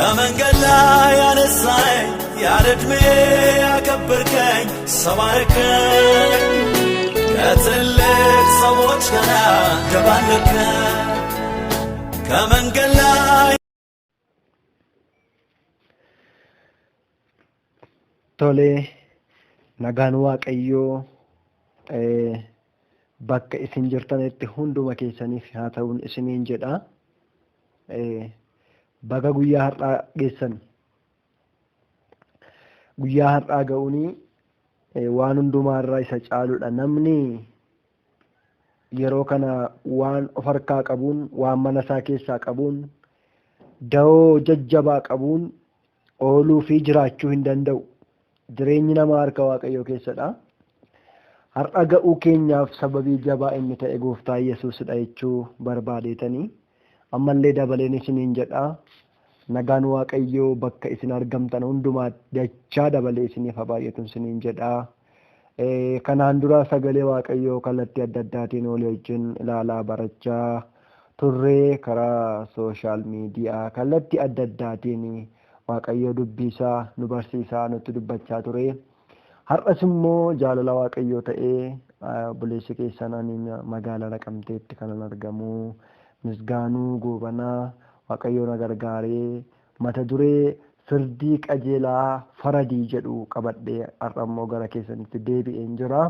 ከመንገድ ላይ ያነሳኝ ያለ ዕድሜ ያከበርከኝ ሰው አረከኝ ከትልቅ ሰዎች ጋር ደባለከኝ ከመንገድ ላይ Tolee, nagaan Waaqayyoo bakka isin jirtanitti hunduma keessaniif haa ta'uun isiniin jedha. Baga guyyaa har'aa geessan. Guyyaa har'aa ga'uunii waan hundumaarraa isa caaludha. Namni yeroo kana waan of harkaa qabuun, waan mana isaa keessaa qabuun, da'oo jajjabaa qabuun ooluu fi jiraachuu hin danda'u. Jireenyi namaa harka Waaqayyoo keessadha. Har'a ga'uu keenyaaf sababii jabaa inni ta'e gooftaa Yesuusidha jechuu barbaadeetanii ammallee dabaleen isiniin jedha. Nagaan Waaqayyoo bakka isin argamtan hundumaa dachaa dabalee isiniif haa baay'atu isiniin jedha. Kanaan dura sagalee Waaqayyoo kallattii adda addaatiin walii wajjin ilaalaa barachaa turree karaa sooshaal miidiyaa kallattii adda addaatiin Waaqayyoo dubbisaa nu barsiisaa nutti dubbachaa ture. Har'as immoo jaalala Waaqayyoo ta'ee obboleessi keessan ani magaalaa Naqamteetti kanan argamu Misgaanuu Goobanaa Waaqayyoo na gargaaree mata duree firdii qajeelaa faradii jedhu qabadhee har'a immoo gara keessanitti deebi'een jira.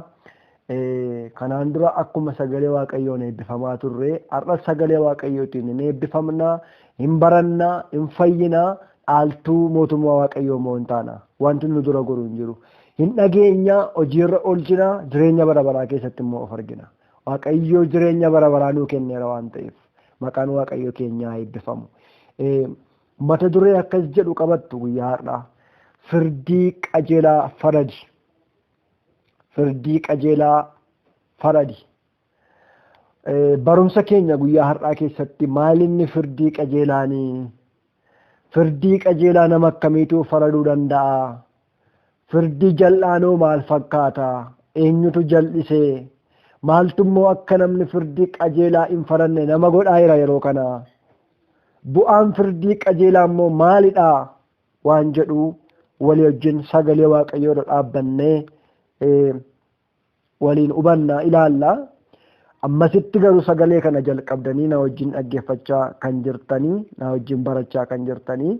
Kanaan dura akkuma sagalee Waaqayyoon eebbifamaa turre har'as sagalee Waaqayyootiin hin eebbifamna, hin baranna, hin fayyina, dhaaltuu mootummaa Waaqayyoo immoo hin taana. Wanti nu dura goru hin jiru. Hin dhageenya, hojiirra oolchina, jireenya bara baraa keessatti immoo of argina. Waaqayyo jireenya bara baraa nuu kenneera waan ta'eef maqaan Waaqayyo keenyaa eebbifamu. Mata duree akkas jedhu qabattu guyyaa har'aa. Firdii qajeelaa faradi. Firdii qajeelaa faradi. Barumsa keenya guyyaa har'aa keessatti maalinni firdii qajeelaanii? Firdii qajeelaa nama akkamiitu faraduu danda'a? Firdii jal'aanoo maal fakkaata? Eenyutu jal'isee? Maaltu immoo akka namni firdii qajeelaa hin faranne nama godhaa jira yeroo kana? Bu'aan firdii qajeelaa immoo maalidha? Waan jedhu walii wajjin sagalee Waaqayyoo irra dhaabbannee waliin hubanna ilaalla. Ammasitti garuu sagalee kana jalqabdanii na wajjin dhaggeeffachaa kan jirtanii, na wajjin barachaa kan jirtanii,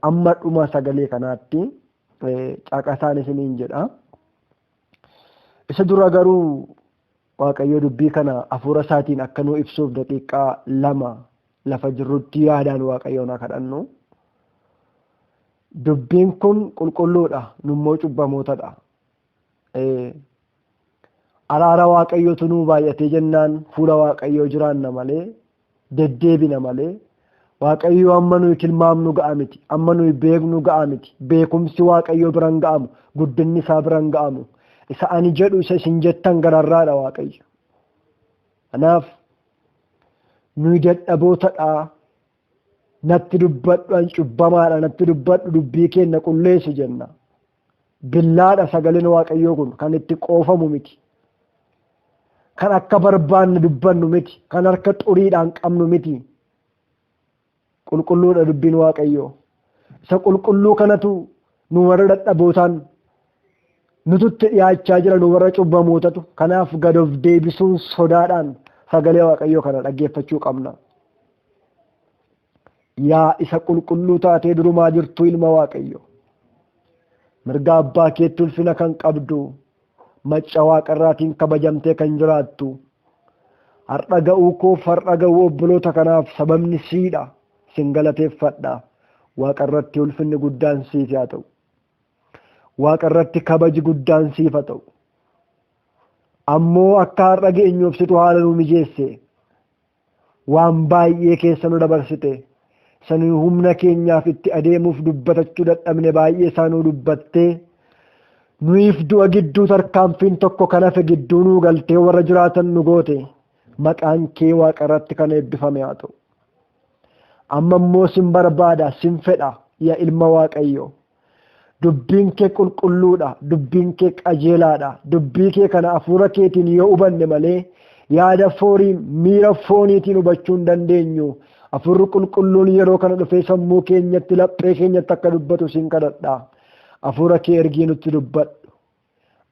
amma dhuma sagalee kanaatti caqasaan isiniin jedha. Isa dura garuu Waaqayyo dubbii kana hafuura isaatiin akka nu ibsuuf daqiiqaa 2 lafa jirrutti yaadaan Waaqayyoon haa kadhannu. Dubbiin kun qulqulluudha, nummoo cubbamootadha. Araara Waaqayyootu nuu baay'atee jennaan fuula Waaqayyoo jiraanna malee, deddeebina malee, Waaqayyoo amma nuyi tilmaamnu ga'a miti, amma nuyi beeknu ga'a miti, beekumsi Waaqayyoo biran ga'amu, guddinni isaa biran ga'amu, isa ani jedhu isa isin jettan gararraadha Waaqayyo. Kanaaf nuyi dadhabootadha, natti dubbadhu an cubbamaadha, natti dubbadhu dubbii keenya qulleessi jenna. Billaadha sagaleen Waaqayyoo kun kan itti qoofamu miti. Kan akka barbaanne dubbannu miti. Kan harka xuriidhaan qabnu miti. Qulqulluudha dubbiin Waaqayyoo. Isa qulqulluu kanatu nu warra dadhabootaan nututti dhiyaachaa jira nu warra cubbamootatu. Kanaaf gad of deebisuun sodaadhaan sagalee Waaqayyoo kana dhaggeeffachuu qabna. Yaa isa qulqulluu taatee durumaa jirtu ilma Waaqayyo. Mirga abbaa keetti ulfina kan qabdu, macca waaqarraatiin kabajamtee kan jiraattu. Har'a ga'uu koof har'a ga'uu obboloota kanaaf sababni siidha. Sin galateeffadha. Waaqarratti ulfinni guddaan siif haa ta'u. Waaqarratti kabaji guddaan siif haa ta'u. Ammoo akka har'a geenyuuf situ haala nu mijeesse. Waan baay'ee keessa nu dabarsite. Isa nuyi humna keenyaaf itti adeemuuf dubbatachuu dadhabne baay'ee isaa nuu dubbattee nuyiif du'a gidduu tarkaanfiin tokko kan hafe gidduu nuu galtee warra jiraatan nu goote. Maqaan kee waaqa irratti kan eebbifame haa ta'u. Amma immoo sin barbaada, sin fedha yaa ilma Waaqayyoo. Dubbiin kee qulqulluudha, dubbiin kee qajeelaadha. Dubbii kee kana hafuura keetiin yoo hubanne malee yaada foonii, miira fooniitiin hubachuu hin dandeenyu. Hafuurri qulqulluun yeroo kana dhufee sammuu keenyatti laphee keenyatti akka dubbatu siin kadhadha. Hafuura kee ergii nutti dubbadhu.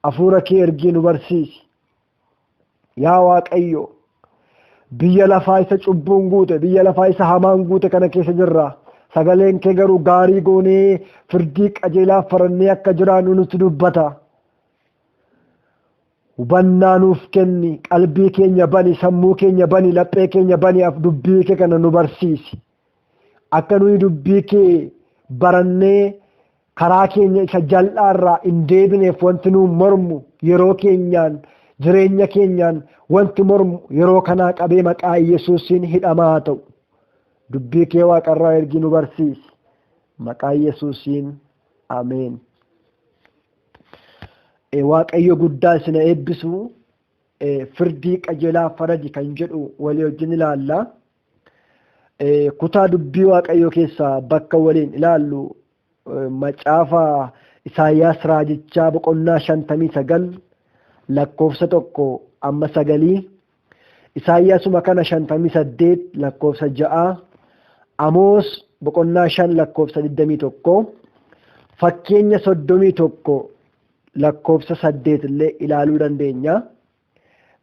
Hafuura kee ergii nu barsiisi. Yaa Waaqayyo, biyya lafaa isa cubbuun guute, biyya lafaa isa hamaan guute kana keessa jirra. Sagaleen kee garuu gaarii goonee firdii qajeelaa farannee akka jiraannu nutti dubbata. Hubannaa nuuf kenni, qalbii keenya bani, sammuu keenya bani, laphee keenya bani, dubbii kee kana nu barsiisi. Akka nuyi dubbii kee barannee karaa keenya isa jal'aarraa hin deebineef wanti nu mormu yeroo keenyaan, jireenya keenyaan wanti mormu yeroo kanaa qabee maqaa Yesuusiin hidhamaa ta'u. Dubbii kee waaqarraa ergii nu barsiisi. Maqaa Yesuusiin ameen. Waaqayyo guddaa isin eebbisu. Firdii qajeelaa faradi kan jedhu walii wajjin ilaalla. Kutaa dubbii Waaqayyoo keessaa bakka waliin ilaallu macaafa Isaayyaas raajichaa boqonnaa 59 lakkoofsa 1 amma 9, Isaayyaasuma kana 58 lakkoofsa 6, Amoos boqonnaa 5 lakkoofsa 21, fakkeenya 31 lakkoofsa 8 illee ilaaluu dandeenya.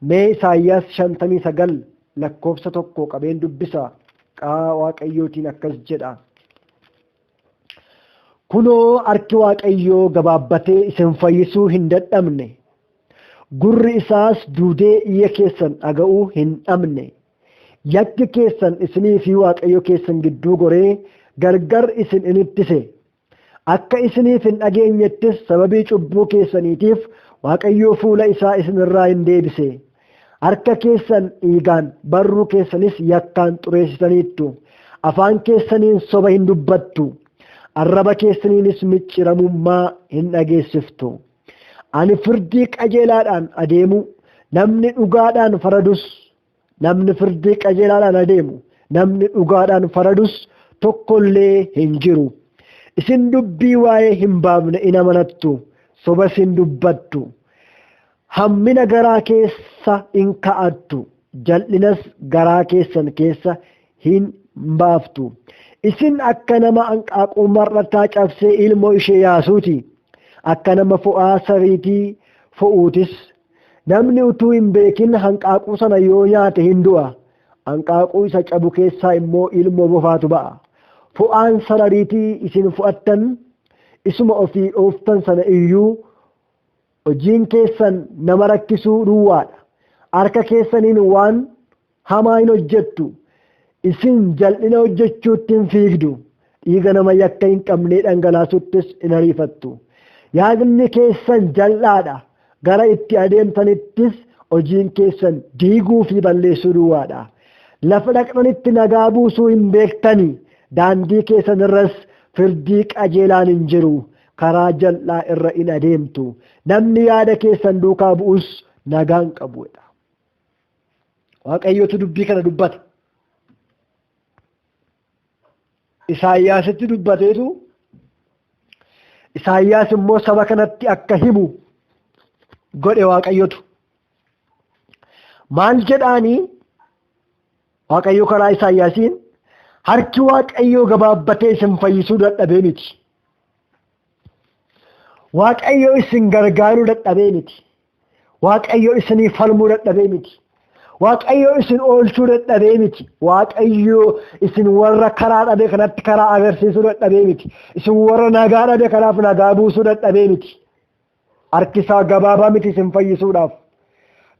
Mee Isaayyaas 59 lakkoofsa 1 qabeen dubbisa. Waaqayyootiin akkas jedha. Kunoo harki Waaqayyoo gabaabbatee isin fayyisuu hin dadhabne. Gurri isaas duudee iyya keessan dhaga'uu hin dhabne. Yakki keessan isinii fi Waaqayyo keessan gidduu goree gargar isin in ittise. Akka isiniif hin dhageenyettis sababii cubbuu keessaniitiif Waaqayyo fuula isaa isinirraa hin deebise. Harka keessan dhiigaan, barruu keessanis yakkaan xureessitaniittu. Afaan keessaniin soba hin dubbattu. Arraba keessaniinis micciramummaa hin dhageessiftu. Ani firdii qajeelaadhaan adeemu, namni dhugaadhaan faradus, namni firdii qajeelaadhaan adeemu, namni dhugaadhaan faradus tokkollee hin jiru. Isin dubbii waa'ee hin baafne in amanattu, sobas hin dubbattu. Hammina garaa keessa in ka'attu, jal'inas garaa keessan keessa hin baaftu. Isin akka nama hanqaaquu mar'ataa cabsee ilmoo ishee yaasuuti. Akka nama fo'aa sariitii fo'uutis. Namni utuu hin beekin hanqaaquu sana yoo nyaate hin du'a. Hanqaaquu isa cabu keessaa immoo ilmoo bofaatu ba'a. Fo'aan sarariitii isin fo'attan isuma ofii dhooftan sana iyyuu hojiin keessan nama rakkisuu duwwaadha. Harka keessaniin waan hamaa hin hojjettu. Isin jal'ina hojjechuutti hin fiigdu. Dhiiga nama yakka hin qabnee dhangalaasuttis hin ariifattu. Yaadni keessan jal'aadha. Gara itti adeemtanittis hojiin keessan diiguu fi balleessuu duwwaadha. Lafa dhaqxanitti nagaa buusuu hin beektani. Daandii keessan irras firdii qajeelaan hin jiru. Karaa jal'aa irra in adeemtu. Namni yaada keessan duukaa bu'us nagaan qabuudha. Waaqayyotu dubbii kana dubbata. Isaayyaasitti dubbateetu Isaayyaas immoo saba kanatti akka himu godhe Waaqayyotu. Maal jedhaanii Waaqayyo karaa Isaayyaasiin harki Waaqayyoo gabaabbatee isin fayyisuu dadhabee miti. Waaqayyo isin gargaaruu dadhabee miti. Waaqayyo isinii falmuu dadhabee miti. Waaqayyo isin oolchuu dadhabee miti. Waaqayyo isin warra karaa dhabe kanatti karaa agarsiisuu dadhabee miti. Isin warra nagaa dhabe kanaaf nagaa buusuu dadhabee miti. Harki isaa gabaabaa miti isin fayyisuudhaaf.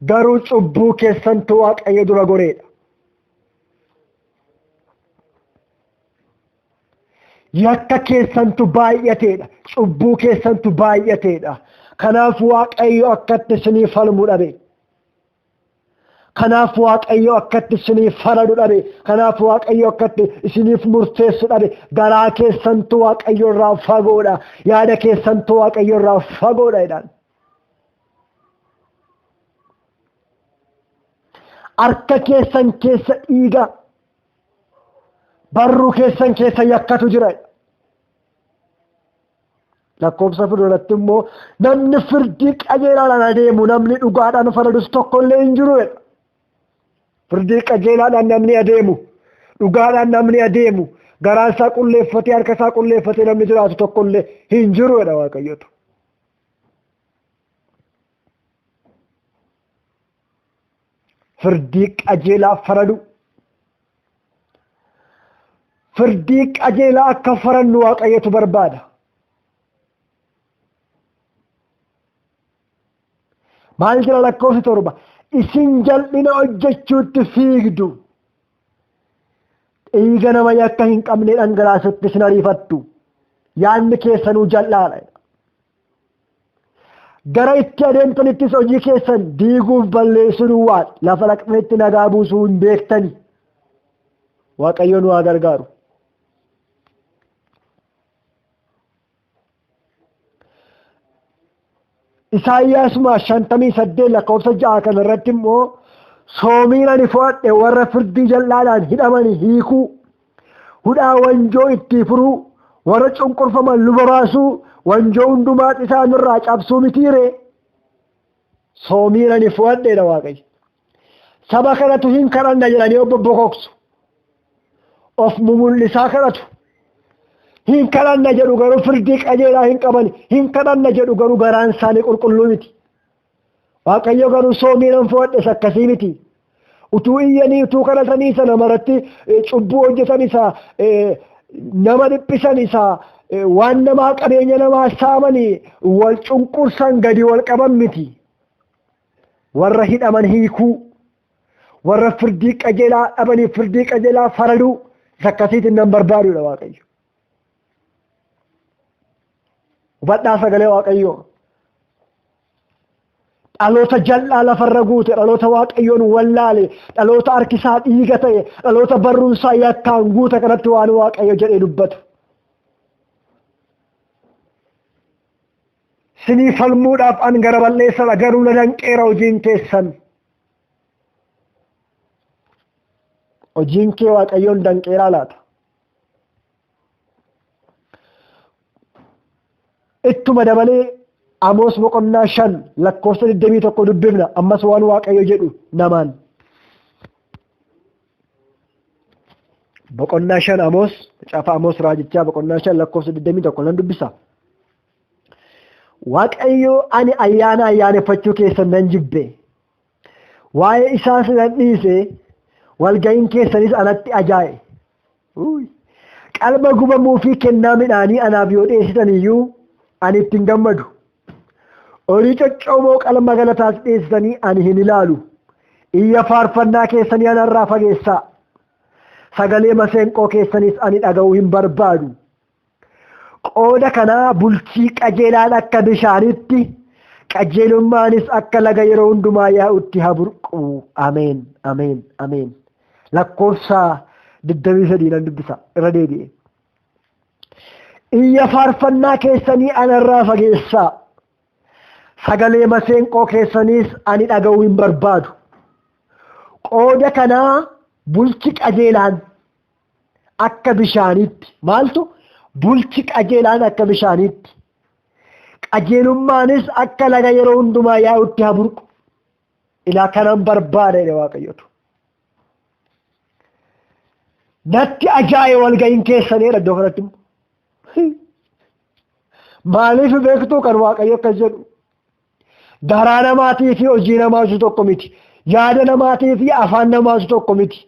Garuu cubbuu keessantu Waaqayyo dura goreedha. Yakka keessantu baay'ateedha. Cubbuu keessantu baay'ateedha. Kanaaf Waaqayyo akkatti isinii falmu dhabe. Kanaaf Waaqayyo akkatti isinii faradu dhabe. Kanaaf Waaqayyo akkatti isiniif murteessu dhabe. Garaa keessantu Waaqayyo irraa fagoodha. Yaada keessantu Waaqayyo irraa fagoodha jedhaan. Harka keessan keessa dhiiga, barruu keessan keessa yakkatu jira. Lakkoofsa fuulduratti immoo namni firdii qajeelaadhaan adeemu, namni dhugaadhaan faradus tokkollee hin jiru jedha. Firdii qajeelaadhaan namni adeemu, Dhugaadhaan namni adeemu garaa isaa qulleeffatee harka isaa qulleeffatee namni jiraatu tokkollee hin jiru jedha Waaqayyotu. Firdii qajeelaa faradu. Firdii qajeelaa akka farannu Waaqayyotu barbaada. Maal jira lakkoofsi 7 isin jal'ina hojjechuutti fiigdu. Dhiiga nama yakka hin qabne dhangalaasutti isin ariifattu. Yaadni keessanuu jal'aadha. Gara itti adeemtanittis hojii keessan diiguuf balleessuu duwwaa lafa dhaqxanitti nagaa buusuu hin beektani. Waaqayyo nu haa gargaaru. Isaayyaasuma 58 lakkoofsa 6 kana irratti immoo soomiin ani fo'adhe warra firdii jal'aadhaan hidhamanii hiikuu, hudhaa wanjoo itti furuu, warra cunqurfaman luba baasuu, wanjoo hundumaa isaanirraa cabsuu mitiiree. Soomiin ani fo'adheedha Waaqayyo. Saba kanatu hin kadhanna jedhanii obbo bokoksu. Of mumul'isaa kadhatu. Hin kadhanna jedhu garuu firdii qajeelaa hin qaban. Hin kadhanna jedhu garuu garaan isaanii qulqulluu miti. Waaqayyo garuu soomiin fo'adhes akkasii miti. Utuu iyyanii utuu kadhatanii isa namarratti cubbuu hojjetan isa nama dhiphisan isa waan namaa qabeenya namaa saamanii wal cunqursan gadi wal qaban miti. Warra hidhaman hiikuu, warra firdii qajeelaa dhabanii firdii qajeelaa faraduu isa akkasiitiin nan barbaadudha Waaqayyo. Hubadhaa sagalee Waaqayyoo. Dhaloota jal'aa lafarra guute, dhaloota Waaqayyoon wallaale, dhaloota harkisaa dhiiga ta'e, dhaloota barruunsaa yakkaan guute kanatti waan Waaqayyo jedhee dubbatu. Sinii falmuudhaaf an gara balleessadha garuu na danqeera hojiin keessan. Hojiin kee Waaqayyoon danqeeraa laata? Ittuma dabalee Amoos boqonnaa 5 lakkoofsa 21 dubbifna ammas waan Waaqayyo jedhu namaan. Boqonnaa 5 Amoos, macaafa Amoos raajichaa boqonnaa 5 lakkoofsa 21 nan dubbisa. Waaqayyo ani ayyaana ayyaaneffachuu keessan nan jibbe. Waa'ee isaas nan dhiise, walga'iin keessanis anatti ajaa'e. Qalma gubamuu fi kennaa midhaanii anaaf yoo dhiyeessitan iyyuu ani itti hin gammadu. Horii coccoomoo qalma galataas dhiyeessitanii ani hin ilaalu. Iyya faarfannaa keessanii anarraa fageessaa. Sagalee maseenqoo keessanis ani dhaga'uu hin barbaadu. Qooda kanaa bulchii qajeelaan akka bishaanitti, qajeelummaanis akka laga yeroo hundumaa yaa'utti haa burqu. Ameen, ameen, ameen. Lakkoofsa 23 nan dubbisa irra deebi'e. Iyya faarfannaa keessanii anarraa fageessaa. Sagalee maseenqoo keessaniis ani dhaga'uu hin barbaadu. Qooda kanaa bulchi qajeelaan akka bishaaniitti maaltu bulchi qajeelaan akka bishaaniitti qajeelummaanis akka laga yeroo hundumaa yaa'utti haa burqu. Ilaa kanan barbaada jedhe Waaqayyotu. Natti ajaa'e walga'iin keessanii iddoo kanatti immoo. Maaliif beektuu kan Waaqayyo akkas jedhu? Garaa namaatii fi hojii namaatu tokko miti. Yaada namaatii fi afaan namaatu tokko miti.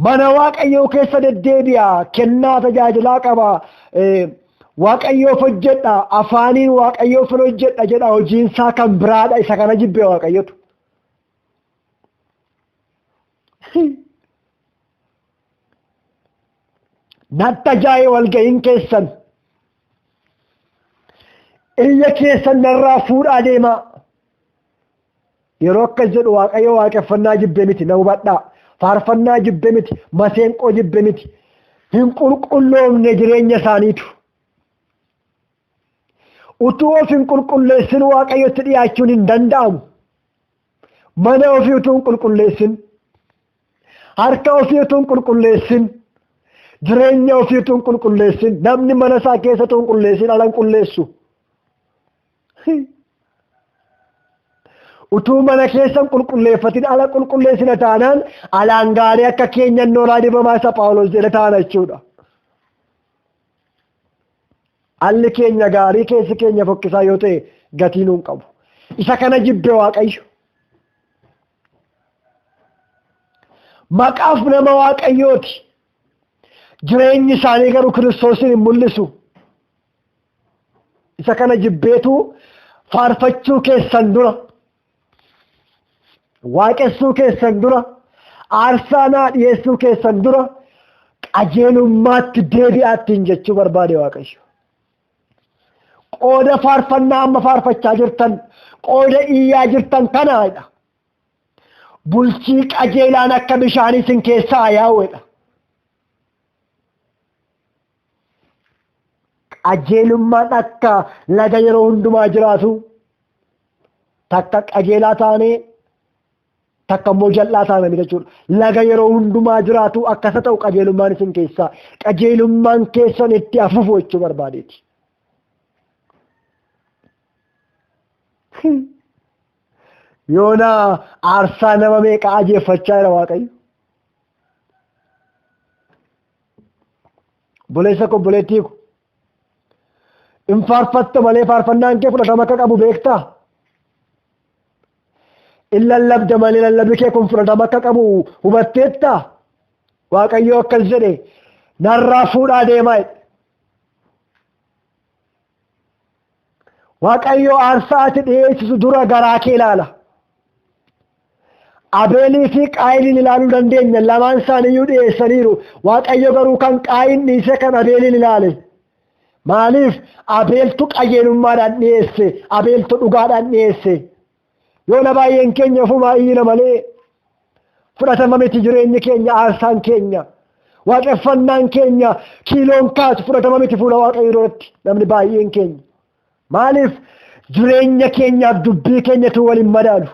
Mana Waaqayyoo keessa deddeebi'a, kennaa tajaajilaa qaba, Waaqayyoof hojjedha, afaaniin Waaqayyoof hojjedha jedha, hojiinsaa kan biraadha, isa kana jibbe Waaqayyotu. Natti ajaa'e walga'iin keessan. Iyya keessan narraa fuudhaa deemaa. Yeroo akkas jedhu Waaqayyo waaqeffannaa jibbe miti, na hubadhaa. Faarfannaa jibbe miti, maseenqoo jibbe miti. Hin qulqulloofne jireenya isaaniitu. Utuu of hin qulqulleessin Waaqayyotti dhiyaachuun hin danda'amu. Mana ofii utuu hin qulqulleessin, harka ofii utuu hin qulqulleessin, jireenya ofii utuu hin qulqulleessin, namni mana isaa keessa utuu hin qulleessin ala hin qulleessu. Utuu mana keessan qulqulleeffatin ala qulqulleessina taanaan alaan gaarii akka keenyan nooraa dibamaa isa Phaawulos jedhe taana jechuudha. Alli keenya gaarii keessi keenya fokkisaa yoo ta'e gatii nuun qabu. Isa kana jibbe Waaqayyo. Maqaaf nama Waaqayyooti. Jireenyi isaanii garuu Kiristoosin hin mul'isu. Isa kana jibbeetu faarfachuu keessan dura, waaqessuu keessan dura, aarsaa naa dhiyeessuu keessan dura qajeelummaatti deebi'aattiin jechuu barbaade Waaqayyo. Qooda faarfannaa amma faarfachaa jirtan, qooda iyyaa jirtan kanaadha. Bulchii qajeelaan akka bishaanii isin keessaa yaa'uudha. Qajeelummaan akka laga yeroo hundumaa jiraatu, takka qajeelaa taanee takka immoo jal'aa taananii jechuudha. Laga yeroo hundumaa jiraatu akkasa ta'u qajeelummaan isin keessaa. Qajeelummaan keessan itti afufu jechuu barbaadeeti. Yoona aarsaa nama meeqa ajeeffachaa jira Waaqayyo. Obboleessa koo obboleettii ko. In faarfatta malee faarfannaan kee fudhatama akka qabu beektaa? In lallabda malee lallabni kee kun fudhatama akka qabu hubatteettaa? Waaqayyo akkas jedhe narraa fuudhaa deemaa jedhe. Waaqayyo aarsaa ati dhiyeessisu dura garaa kee ilaala. Abeelii fi Qaayiliin ilaaluu dandeenya. Lamaan isaaniiyyuu dhiyeessaniiru. Waaqayyo garuu kan Qaayin dhiise kan Abeeliin ilaale. Maaliif? Abeeltu qajeelummaadhaan dhiyeesse. Abeeltu dhugaadhaan dhiyeesse. Yoona baay'een keenya ofumaa iyyina malee fudhatama miti jireenyi keenya, aarsaan keenya, waaqeffannaan keenya kiiloon kaasu fudhatama miti fuula Waaqayyoo duratti namni baay'een keenya. Maaliif? Jireenya keenyaaf dubbii keenyatu waliin madaalu.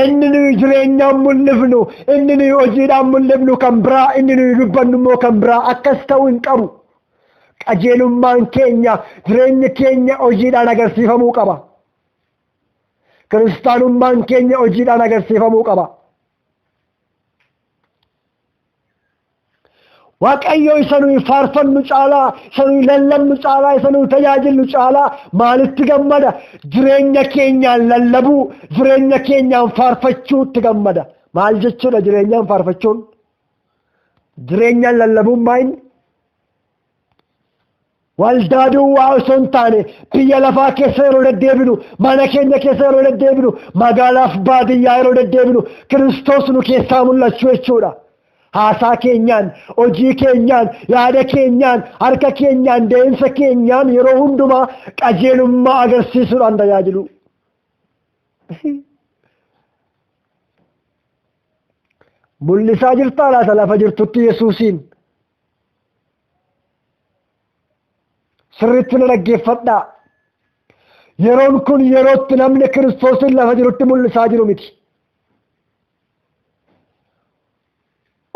Inni nuyi jireenyaan mul'ifnu, inni nuyi hojiidhaan mul'ifnu kan biraa, inni nuyi dubbannu immoo kan biraa akkas ta'uu hin qabu. Qajeelummaan keenya, jireenyi keenya hojiidhaan agarsiifamuu qaba. Kiristaanummaan keenya hojiidhaan agarsiifamuu qaba. Waaqayyo isa nuyi faarfannu caalaa, isa nuyi lallabnu caalaa, isa nuyi tajaajillu caalaa maalitti gammada? Jireenya keenyaan lallabuu, jireenya keenyaan faarfachuutti gammada. Maal jechuudha jireenyaan faarfachuun? Jireenyaan lallabuun maal? Waldaa duwwaa osoo hin taane biyya lafaa keessa yeroo deddeebinu, mana keenya keessa yeroo deddeebinu, magaalaaf baadiyyaa yeroo deddeebinu Kiristoos nu keessaa mul'achuu jechuudha. Haasaa keenyaan, hojii keenyaan, yaada keenyaan, harka keenyaan, deemsa keenyaan yeroo hundumaa qajeelummaa agarsiisuudhaan tajaajilu. Mul'isaa jirtaa laata lafa jirtutti Yesuusiin? Sirriitti na dhaggeeffadhaa. Yeroon kun yerootti namni Kiristoosin lafa jirutti mul'isaa jiru miti.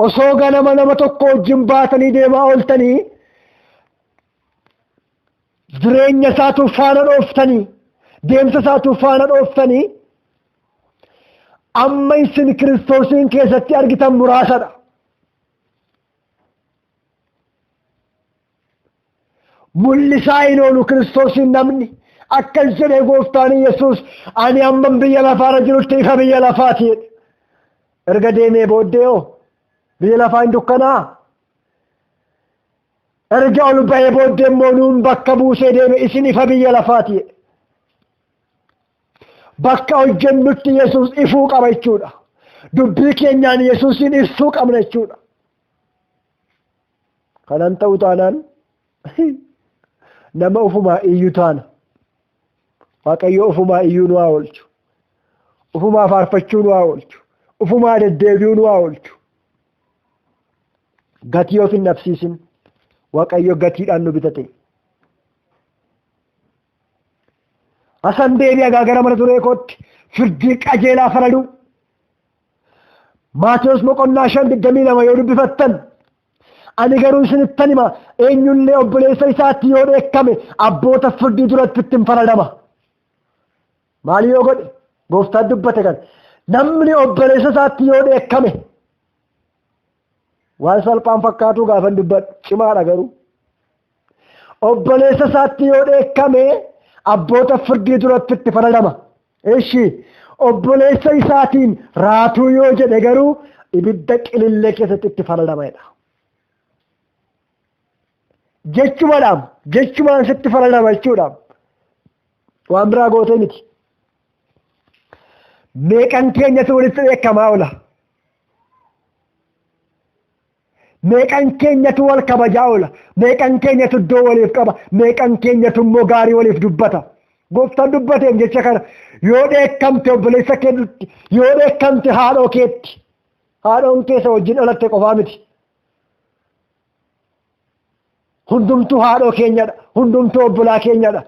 Osoo ganama nama tokko wajjin baatanii deemaa ooltanii jireenya isaatu faana dhooftanii deemsa isaatu faana dhooftanii amma isin Kiristoosiin keessatti argitan muraasadha. Mul'isaa hin oolu Kiristoosiin namni. Akkas jedhee gooftaan Yesuus ani amman biyya lafaarra jirutti ifa biyya lafaati jedhe. Erga deemee booddee hoo biyya lafaa hin dukkanaa? Erga ol ba'ee booddee immoo nuun bakka buusee deeme isin ifa biyya lafaati jedhe. Bakka hojjennutti Yesuus ifuu qaba jechuudha. Dubbii keenyaan Yesuusin ibsuu qabna jechuudha. Kanan ta'u taanaan nama ofumaa iyyuu taana. Waaqayyo ofumaa iyyuu nu haa oolchu. Ofumaa faarfachuu nu haa oolchu. Ofumaa deddeebi'uu nu haa oolchu. Gatii of hin dhabsiisin. Waaqayyo gatiidhaan nu bitate. Asan deebi'a gara mana turee kootti firdii qajeelaa faraduu. Maatewos boqonnaa 5:22 yoo dubbifattan Ani garuu isinittan hima, eenyullee obboleessa isaatti yoo dheekkame abboota firdii duratti ittiin faradama. Maali yoo godhe? Gooftaan dubbate kan. Namni obboleessa isaatti yoo dheekkame waan salphaan fakkaatu gaafan dubbadhu cimaadha garuu. Obboleessa isaatti yoo dheekkame abboota firdii duratti itti faradama. Eshi obboleessa isaatiin raatuu yoo jedhe garuu ibidda qilillee keessatti itti faradama jedha. Jechumadhaam jechumaan sitti faradama jechuudhaam. Waan biraa gootee miti. Meeqan keenyatu walitti dheekkamaa oola. Meeqan keenyatu wal kabajaa oola. Meeqan keenyatu iddoo waliif qaba. Meeqan keenyatu immoo gaarii waliif dubbata. Gooftaan dubbateen jecha kana yoo dheekkamte obboleessa keetti, yoo dheekkamte haadhoo keetti. Haadhoon keessa wajjin dhalatte qofaa miti. Hundumtuu haadhoo keenyadha. Hundumtuu obbolaa keenyadha.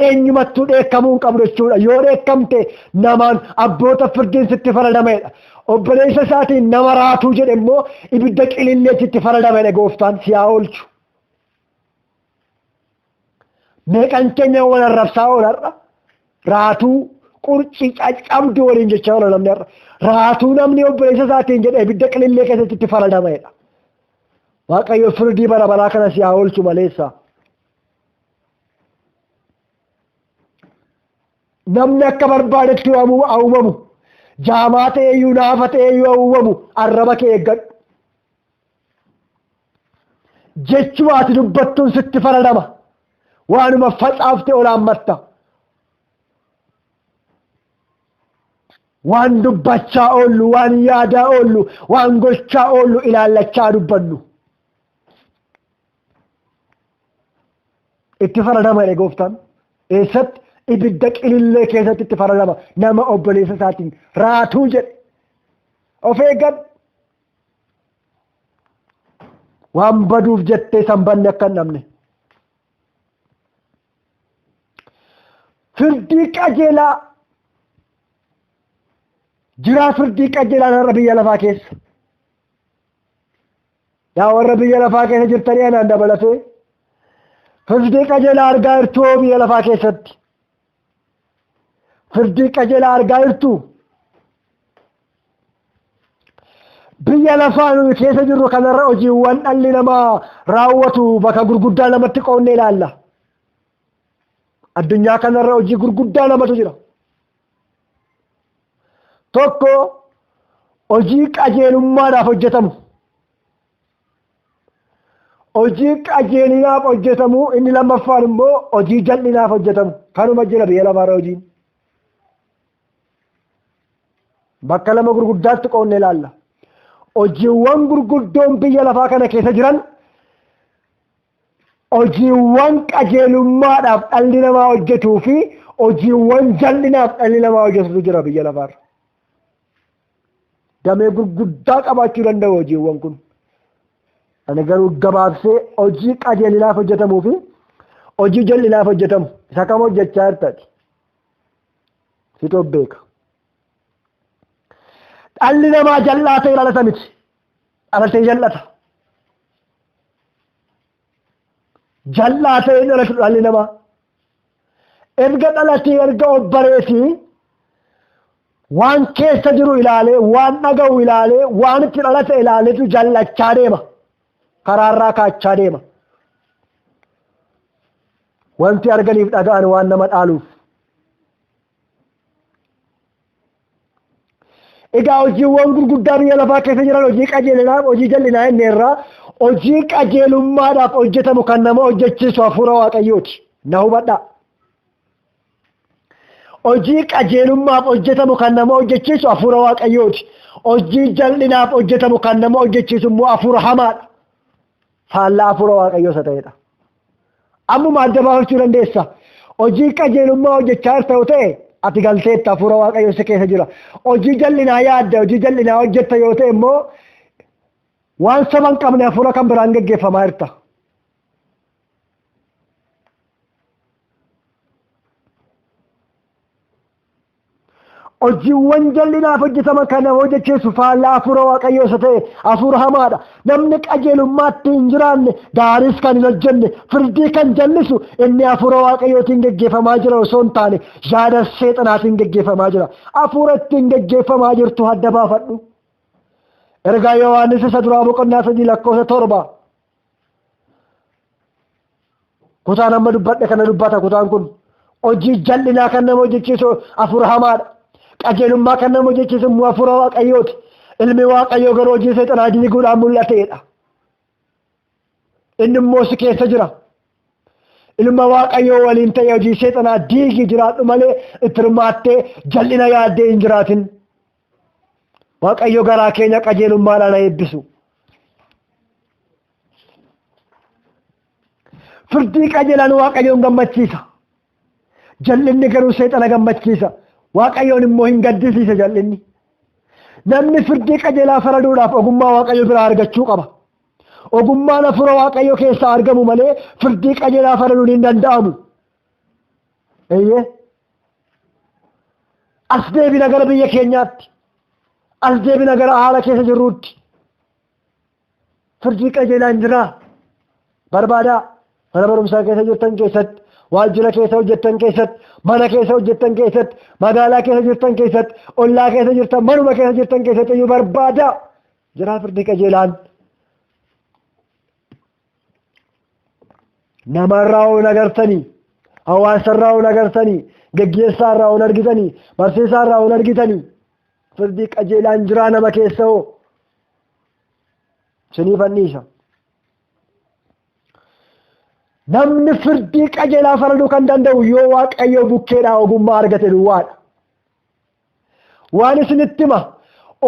Eenyumattuu dheekkamuu hin qabdu jechuudha. Yoo dheekkamte namaan abboota firdiin sitti faradamedha. Obboleessa isaatiin nama raatuu jedhe immoo ibidda qililleetti itti faradamedha gooftaan si haa oolchu. Meeqan keenya wal arrabsaa oolarra raatuu qurcii caccabdu waliin jechaa oola namni har'a. Raatuu namni obboleessa isaatiin jedhe ibidda qilillee keessatti itti faradamedha. Waaqayyo firdii bara baraa kana si haa oolchu maleessa. Namni akka barbaadetti haa uumamu. Jaamaa ta'eeyyuu naafa ta'eeyyuu haa uumamu. Arraba kee eeggadhu. Jechuma ati dubbattuun sitti faradama. Waanuma facaafte ol haammatta. Waan dubbachaa oollu, waan yaadaa oollu, waan gochaa oollu ilaallachaa dubbannu. Itti faradama jedhe gooftaan. Eessatti? Ibidda qilillee keessatti itti faradama. Nama obboleessa isaatiin raatuu jedhe. Of eeggadhu. Waan baduuf jettee sanbanni akka hin dhabne. Firdii qajeelaa jiraa, firdii qajeelaan har'a biyya lafaa keessa. Yaa warra biyya lafaa keessa jirtanii anaan dabalatee firdii qajeelaa argaa jirtuu biyya lafaa keessatti. Firdii qajeelaa argaa jirtuu. Biyya lafaa nuyi keessa jirru kanarra hojiiwwan dhalli namaa raawwatu bakka gurguddaa lamatti qoodnee ilaalla. Addunyaa kanarra hojii gurguddaa lamatu jira. Tokko hojii qajeelummaadhaaf hojjetamu. Hojii qajeelinaaf hojjetamu, inni lammaffaan immoo hojii jal'inaaf hojjetamu. Kanuma jira biyya lafaarra hojiin. Bakka lama gurguddaatti qoodnee ilaalla. Hojiiwwan gurguddoon biyya lafaa kana keessa jiran hojiiwwan qajeelummaadhaaf dhalli namaa hojjetuu fi hojiiwwan jal'inaaf dhalli namaa hojjetutu jira biyya lafaarra. Damee gurguddaa qabaachuu danda'u hojiiwwan kun. Ani garuu gabaabsee hojii qajeelinaaf hojjetamuu fi hojii jal'inaaf hojjetamu isa kam hojjechaa jirtati? Situ beeka. Dhalli namaa jal'aa ta'e dhalata miti. Dhalatee jal'ata. Jal'aa ta'e dhalatu dhalli namaa. Erga dhalatee erga obbareetii waan keessa jiru ilaalee, waan dhaga'u ilaalee, waan itti dhalate ilaaleetu jallachaa deema. Karaarraa kaachaa deema. Wanti arganiif dhaga'an waan nama dhaaluuf. Egaa hojiiwwan gurguddaa biyya lafaa keessa jiran hojii qajeelinaaf, hojii jal'inaa inni irraa hojii qajeelummaadhaaf hojjetamu kan nama hojjechiisu hafuura Waaqayyooti. Na hubadhaa. Hojii qajeelummaaf hojjetamu kan nama hojjechiisu hafuura Waaqayyooti. Hojii jal'inaaf hojjetamu kan nama hojjechiisu immoo hafuura hamaadha. Faallaa hafuura Waaqayyoo isa ta'edha. Ammuma adda baafachuu dandeessa. Hojii qajeelummaa hojjechaa jirta yoo ta'e ati galteetta, hafuura Waaqayyoo si keessa jira. Hojii jal'inaa yaadda, hojii jal'inaa hojjetta yoo ta'e immoo waan saba hin qabne hafuura kan biraan geggeeffamaa jirta. Hojiiwwan jal'inaaf hojjetaman kan nama hojjechiisu faallaa hafuura Waaqayyoo isa ta'e hafuura hamaadha. Namni qajeelummaatti hin jiraanne, gaariis kan hin hojjenne, firdii kan jallisu inni hafuura Waaqayyootiin geggeeffamaa jira osoo hin taane yaada seexanaatiin geggeeffamaa jira. Hafuura ittiin geggeeffamaa jirtu adda baafadhu. Ergaa Yohaannis isa duraa boqonnaa 3 lakkoofsa 7. Kutaan amma dubbadhe kana dubbata kutaan kun. Hojii jal'inaa kan nama hojjechiisu hafuura hamaadha. Qajeelummaa kan nama hojjechiisu immoo hafuura Waaqayyooti. Ilmi Waaqayyoo garuu hojii seexanaa diiguudhaan mul'ateedha. Inni immoo si keessa jira. Ilma Waaqayyoo waliin ta'e hojii seexanaa diigii jiraadhu malee itti hirmaattee jal'ina yaaddee hin jiraatin. Waaqayyo garaa keenya qajeelummaadhaan haa eebbisu. Firdii qajeelaan Waaqayyoon gammachiisa. Jal'inni garuu seexana gammachiisa. Waaqayyoon immoo hin gaddisiisa jal'inni. Namni firdii qajeelaa faraduudhaaf ogummaa Waaqayyo biraa argachuu qaba. Ogummaan hafuura Waaqayyo keessaa argamu malee firdii qajeelaa faraduun hin danda'amu. Eeyyee. As deebina gara biyya keenyaatti. As deebina gara haala keessa jirruutti. Firdii qajeelaan jiraa. Barbaadaa. Mana barumsaa keessa jirtan keessatti, waajjira keessa hojjettan keessatti, mana keessa hojjettan keessatti, magaalaa keessa jirtan keessatti, ollaa keessa jirtan, manuma keessa jirtan keessatti iyyuu barbaadaa. Jiraa firdii qajeelaan. Namarraa ol agartanii, hawaasarraa ol agartanii, geggeessaarraa ol argitanii, barsiisaarraa ol argitanii, firdii qajeelaan jiraa nama keessa hoo? Isiniif anniisa. Namni firdii qajeelaa faraduu kan danda'u yoo Waaqayyo bukkeedhaa ogummaa argate duwwaadha. Waan isinitti hima,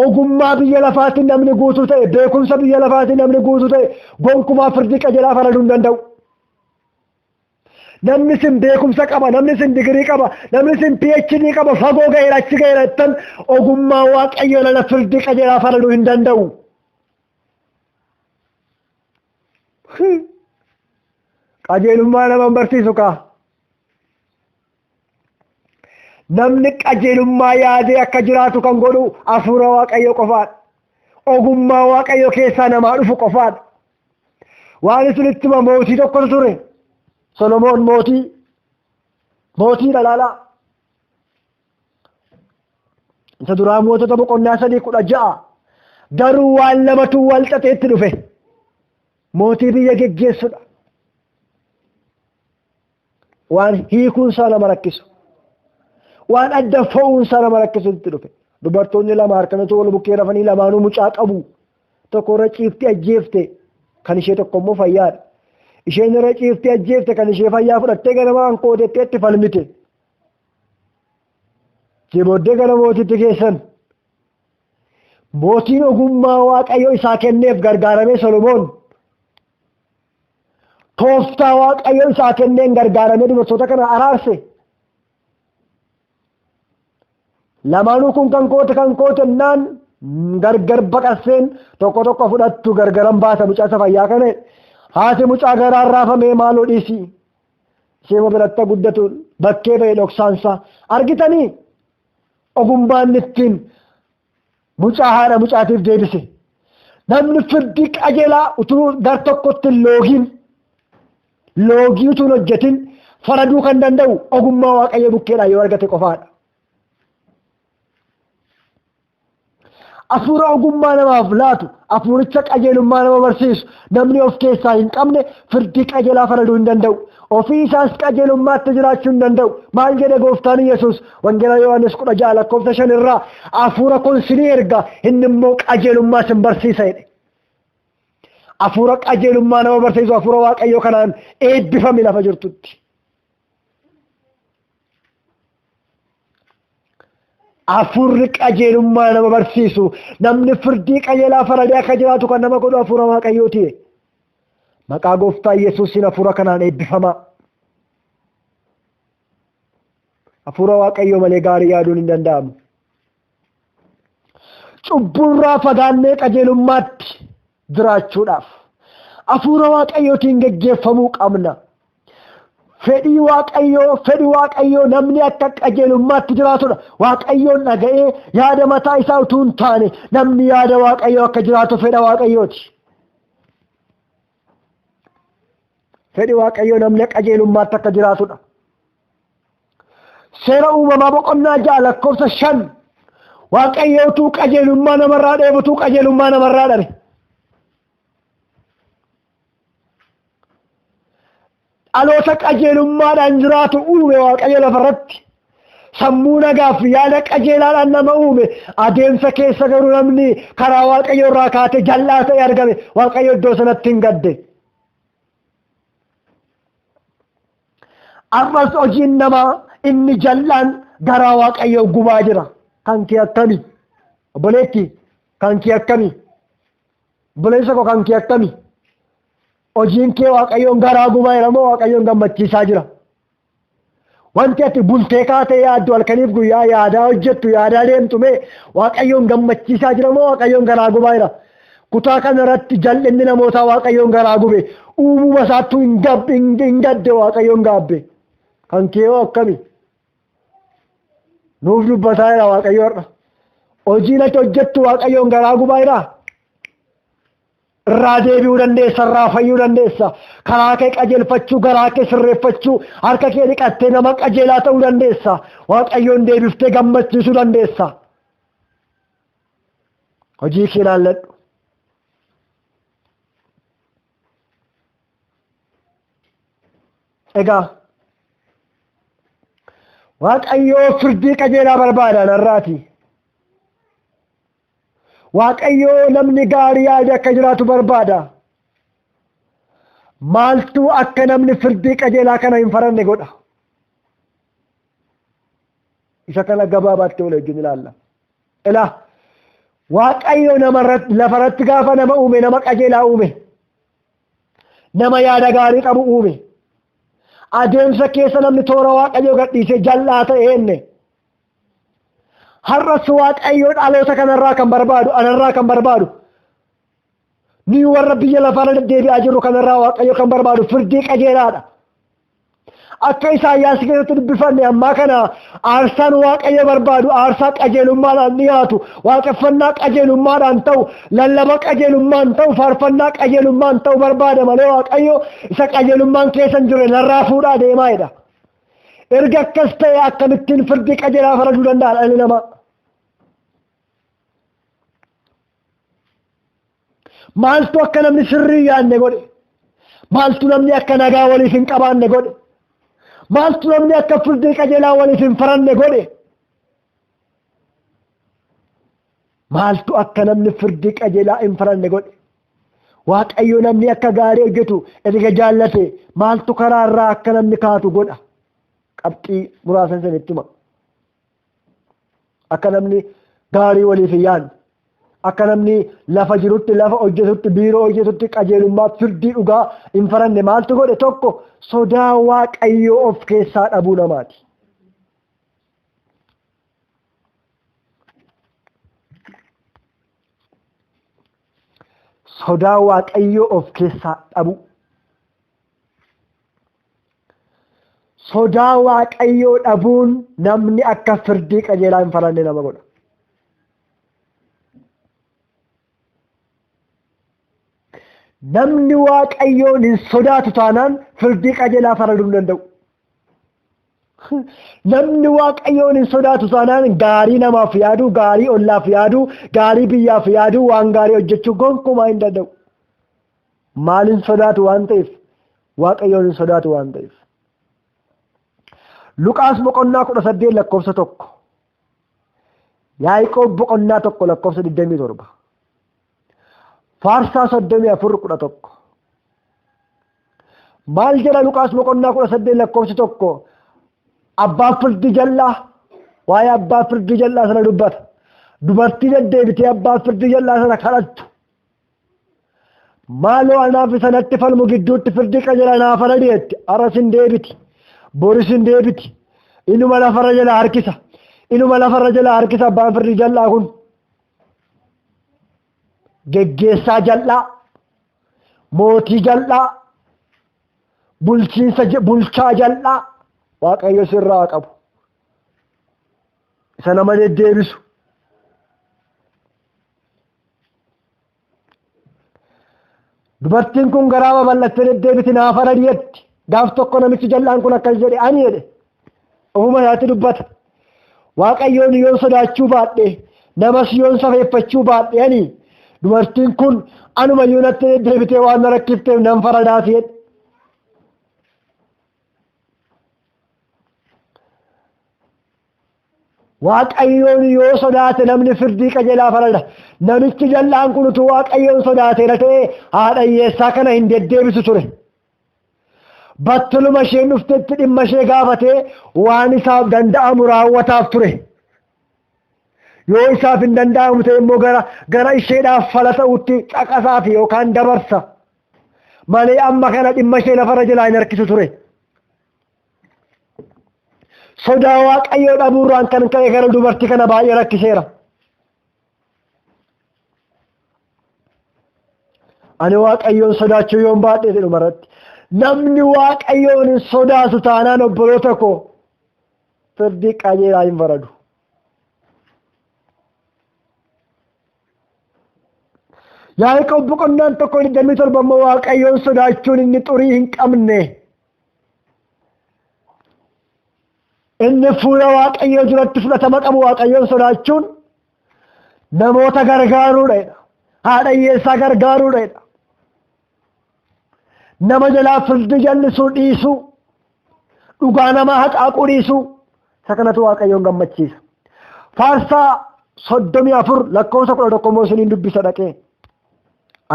ogummaa biyya lafaatiin namni guutuu ta'e, beekumsa biyya lafaatiin namni guutuu ta'e gonkumaa firdii qajeelaa faraduu hin danda'u. Namni isin beekumsa qaba, namni isin digirii qaba, namni isin PhD qaba, fagoo ga'eera, achi ga'eera jettan ogummaa Waaqayyoon ala firdii qajeelaa faraduu hin danda'u. Qajeelummaa nama hin barsiisu kaa. Namni qajeelummaa yaadee akka jiraatu kan godhu hafuura Waaqayyoo qofaadha. Ogummaa Waaqayyoo keessaa namaa dhufu qofaadha. Waan isinitti hima, mootii tokkotu ture. Solomoon mootii. Mootii dhalaalaa. Isa duraa mootota boqonnaa 3:16. Garuu waan lamatu wal xaxeetti dhufe. Mootii biyya geggeessudha. Waan hiikuun isaa nama rakkisu. Waan adda fo'uun isaa nama rakkisutti dhufe. Dubartoonni lama harkanatu wal bukkee rafanii lamaanuu mucaa qabu. Tokko irra ciifti ajjeefte, kan ishee tokko immoo fayyaadha. Isheen irra ciifti ajjeefte kan ishee fayyaa fudhattee ganamaan kootettee itti falmite. Ishee booddee gara mootiitti geessan. Mootiin ogummaa Waaqayyo isaa kenneef gargaaramee, Solomoon tooftaa Waaqayyo isaa kenneen gargaaramee dubartoota kana araarse. Lamaanuu kun kan koote kan koote naan gargar baqasseen tokko tokko fudhattu, gargaran baasa mucaa isa fayyaa kana. Haati mucaa garaan raafamee, maaloo dhiisi. Ishee biratti guddatu, bakkee ba'e dhoksaansaa. Argitanii, ogummaan ittiin mucaa haadha mucaatiif deebise. Namni firdii qajeelaa utuu gar tokkotti loogiin loogii utuu hin hojjetin faraduu kan danda'u ogummaa Waaqayyo bukkeedhaa yoo argate qofaadha. Hafuura ogummaa namaaf laatu, hafuuricha qajeelummaa nama barsiisu namni of keessaa hin qabne firdii qajeelaa faraduu hin danda'u. Ofii isaas qajeelummaatti jiraachuu hin danda'u. Maal jedhe gooftaan Yesuus? Wangeela Yohaannis 16 lakkoofsa 5 irraa, hafuura kun sinii erga, inni immoo qajeelummaa sin barsiisa jedhe. Hafuura qajeelummaa nama barsiisu, hafuura Waaqayyoo kanaan eebbifami lafa jirtutti. Hafuurri qajeelummaa nama barsiisu, namni firdii qajeelaa faradee akka jiraatu kan nama godhu hafuura Waaqayyooti. Maqaa gooftaa Yesuusiin hafuura kanaan eebbifamaa. Hafuura Waaqayyoo malee gaarii yaaduun hin danda'amu. Cubburraa fagaannee qajeelummaatti jiraachuudhaaf hafuura Waaqayyootiin geggeeffamuu qabna. Fedhii Waaqayyoo, fedhi Waaqayyoo namni akka qajeelummaatti jiraatudha. Waaqayyoon dhaga'ee yaada mataa isaa utuu hin taane namni yaada Waaqayyoo akka jiraatu fedha Waaqayyooti. Fedhi Waaqayyoo namni qajeelummaatti akka jiraatudha. Seera uumamaa boqonnaa 6 lakkoofsa 5 Waaqayyo utuu qajeelummaa namarraa dheebutuu qajeelummaa namarraa dhabe. Dhaloota qajeelummaadhaan jiraatu uume Waaqayyo lafarratti. Sammuu nagaaf yaada qajeelaadhaan nama uume. Adeemsa keessa garuu namni karaa Waaqayyo irraa kaatee jal'aa ta'e argame. Waaqayyo iddoo sanatti hin gadde. Har'as hojiin namaa inni jal'aan garaa Waaqayyoo gubaa jira. Kan kee akkami? Obboleetti kan kee akkami? Obboleessa koo kan kee akkami? Hojiin kee Waaqayyoon garaa gubaa jira moo Waaqayyoon gammachiisaa jira? Wanti ati bultee kaatee yaaddu halkaniif guyyaa yaadaa hojjettu yaadaa deemtu mee Waaqayyoon gammachiisaa jira moo Waaqayyoon garaa gubaa jira? Kutaa kana irratti jal'inni namootaa Waaqayyoon garaa gube. Uumuma isaattuu hin gadde Waaqayyoon gaabbe. Kan kee hoo akkami? Nuuf dubbataa jira Waaqayyo har'a. Hojiin ati hojjettu Waaqayyoon garaa gubaa jiraa? Irraa deebi'uu dandeessa, irraa fayyuu dandeessa. Karaa kee qajeelfachuu, garaa kee sirreeffachuu, harka kee dhiqattee nama qajeelaa ta'uu dandeessa. Waaqayyoon deebiftee gammachiisuu dandeessa. Hojii kee ilaalladhu. Egaa Waaqayyoo firdii qajeelaa barbaada narraati. Waaqayyoo namni gaarii yaade akka jiraatu barbaada. Maaltu akka namni firdii qajeelaa kana hin faranne godha? Isa kana gabaabaatti wal wajjin ilaalla. Ilaa Waaqayyo lafarratti gaafa nama uume nama qajeelaa uume. Nama yaada gaarii qabu uume. Adeemsa keessa namni toora Waaqayyoo gadhiisee jal'aa ta'e enne. Har'as Waaqayyo dhaloota kanarraa kan barbaadu, anarraa kan barbaadu, ni warra biyya lafaarra deddeebi'aa jirru kanarraa Waaqayyo kan barbaadu firdii qajeelaadha. Akka Isaayyaas keessatti dubbifanne ammaa kana aarsaan Waaqayyo barbaadu aarsaa qajeelummaadhaan dhiyaatu, waaqeffannaa qajeelummaadhaan ta'u, lallaba qajeelummaan ta'u, faarfannaa qajeelummaan ta'u barbaada malee Waaqayyo isa qajeelummaan keessa hin jirre narraa fuudhaa deemaa jedha. Erga akkas ta'e akkamittiin firdii qajeelaa faraduu danda'a dhalli namaa? Maaltu akka namni sirrii yaadne godhe? Maaltu namni akka nagaa waliif hin qabaanne godhe? Maaltu namni akka firdii qajeelaa waliif hin faranne godhe? Maaltu akka namni firdii qajeelaa hin faranne godhe? Waaqayyo namni akka gaarii hojjetu erga jaallate maaltu karaa irraa akka namni kaatu godha? Qabxii muraasan sanitti hima. Akka namni gaarii waliif hin yaadne, akka namni lafa jirutti, lafa hojjetutti, biiroo hojjetutti qajeelummaa firdii dhugaa hin faranne maaltu godhe? Tokko sodaa Waaqayyoo of keessaa dhabuu namaati. Sodaa Waaqayyoo of keessaa dhabuu. Sodaa Waaqayyoo dhabuun namni akka firdii qajeelaa hin faranne nama godha. Namni Waaqayyoon hin sodaatu taanaan firdii qajeelaa faraduu hin danda'u. Namni Waaqayyoon hin sodaatu taanaan gaarii namaaf yaaduu, gaarii ollaaf yaaduu, gaarii biyyaaf yaaduu, waan gaarii hojjechuu gonkumaa hin danda'u. Maal hin sodaatu waan ta'eef? Waaqayyoon hin sodaatu waan ta'eef. Luqaas boqonnaa 18 lakkoofsa 1. Yaaqoob boqonnaa 1 lakkoofsa 27. Faarsaa 34 11. Maal jedha Luqaas boqonnaa 18 lakkoofsi 1? Abbaa firdii jal'aa waa'ee abbaa firdii jal'aa sana dubbata. Dubartii deddeebitee abbaa firdii jal'aa sana kadhattu. Maaloo anaaf isa natti falmu gidduutti firdii qajeelaa naaf faradi jetti. Har'as hin deebiti. Boris hin deebiti. Inuma lafarra jala harkisa. Inuma lafarra jala harkisa abbaan firdii jal'aa kun. Geggeessaa jal'aa. Mootii jal'aa. Bulchiinsa bulchaa jal'aa Waaqayyo sirraa qabu. Isa nama deddeebisu. Dubartiin kun garaa babal'attee deddeebiti naa faradi jetti. Gaaf tokko namichi jal'aan kun akkas jedhe ani jedhe. Ofuma isaatti dubbata. Waaqayyoon yoon sodaachuu baadhe namas yoon safeeffachuu baadhe ani dubartiin kun anumayyuu natti deddeebitee waan na rakkifteef nan faradaaf jedhe. Waaqayyoon yoo sodaate namni firdii qajeelaa farada. Namichi jal'aan kun utuu Waaqayyoon sodaateera ta'ee haadha hiyyeessaa kana hin deddeebisu ture. Battaluma isheen dhuftetti dhimma ishee gaafatee waan isaaf danda'amu raawwataaf ture. Yoo isaaf hin danda'amu ta'e immoo gara isheedhaaf fala ta'utti caqasaaf yookaan dabarsa. Malee amma kana dhimma ishee lafarra jalaa hin harkisu ture. Sodaa Waaqayyoo dhabuurraan kan ka'e gara dubartii kana baay'ee rakkiseera. Ani Waaqayyoon sodaachuu yoon baadhee jedhu irratti. Namni Waaqayyoon hin sodaatu taanaan obboloota koo firdii qajeelaa hin faradu. Yaaqoob boqonnaan 1:27 immoo Waaqayyoon sodaachuun inni xurii hin qabne. Inni fuula Waaqayyoo duratti fudhatama qabu Waaqayyoon sodaachuun namoota gargaaruudha jedha. Haadha hiyyeessaa gargaaruudha jedha. Nama jalaa firdi jallisuu dhiisuu, dhugaa namaa haqaaquu dhiisuu, isa kanatu Waaqayyoon gammachiisa. Faarsaa 34 lakkoofsa 11 immoo isiniin dubbisa dhaqee.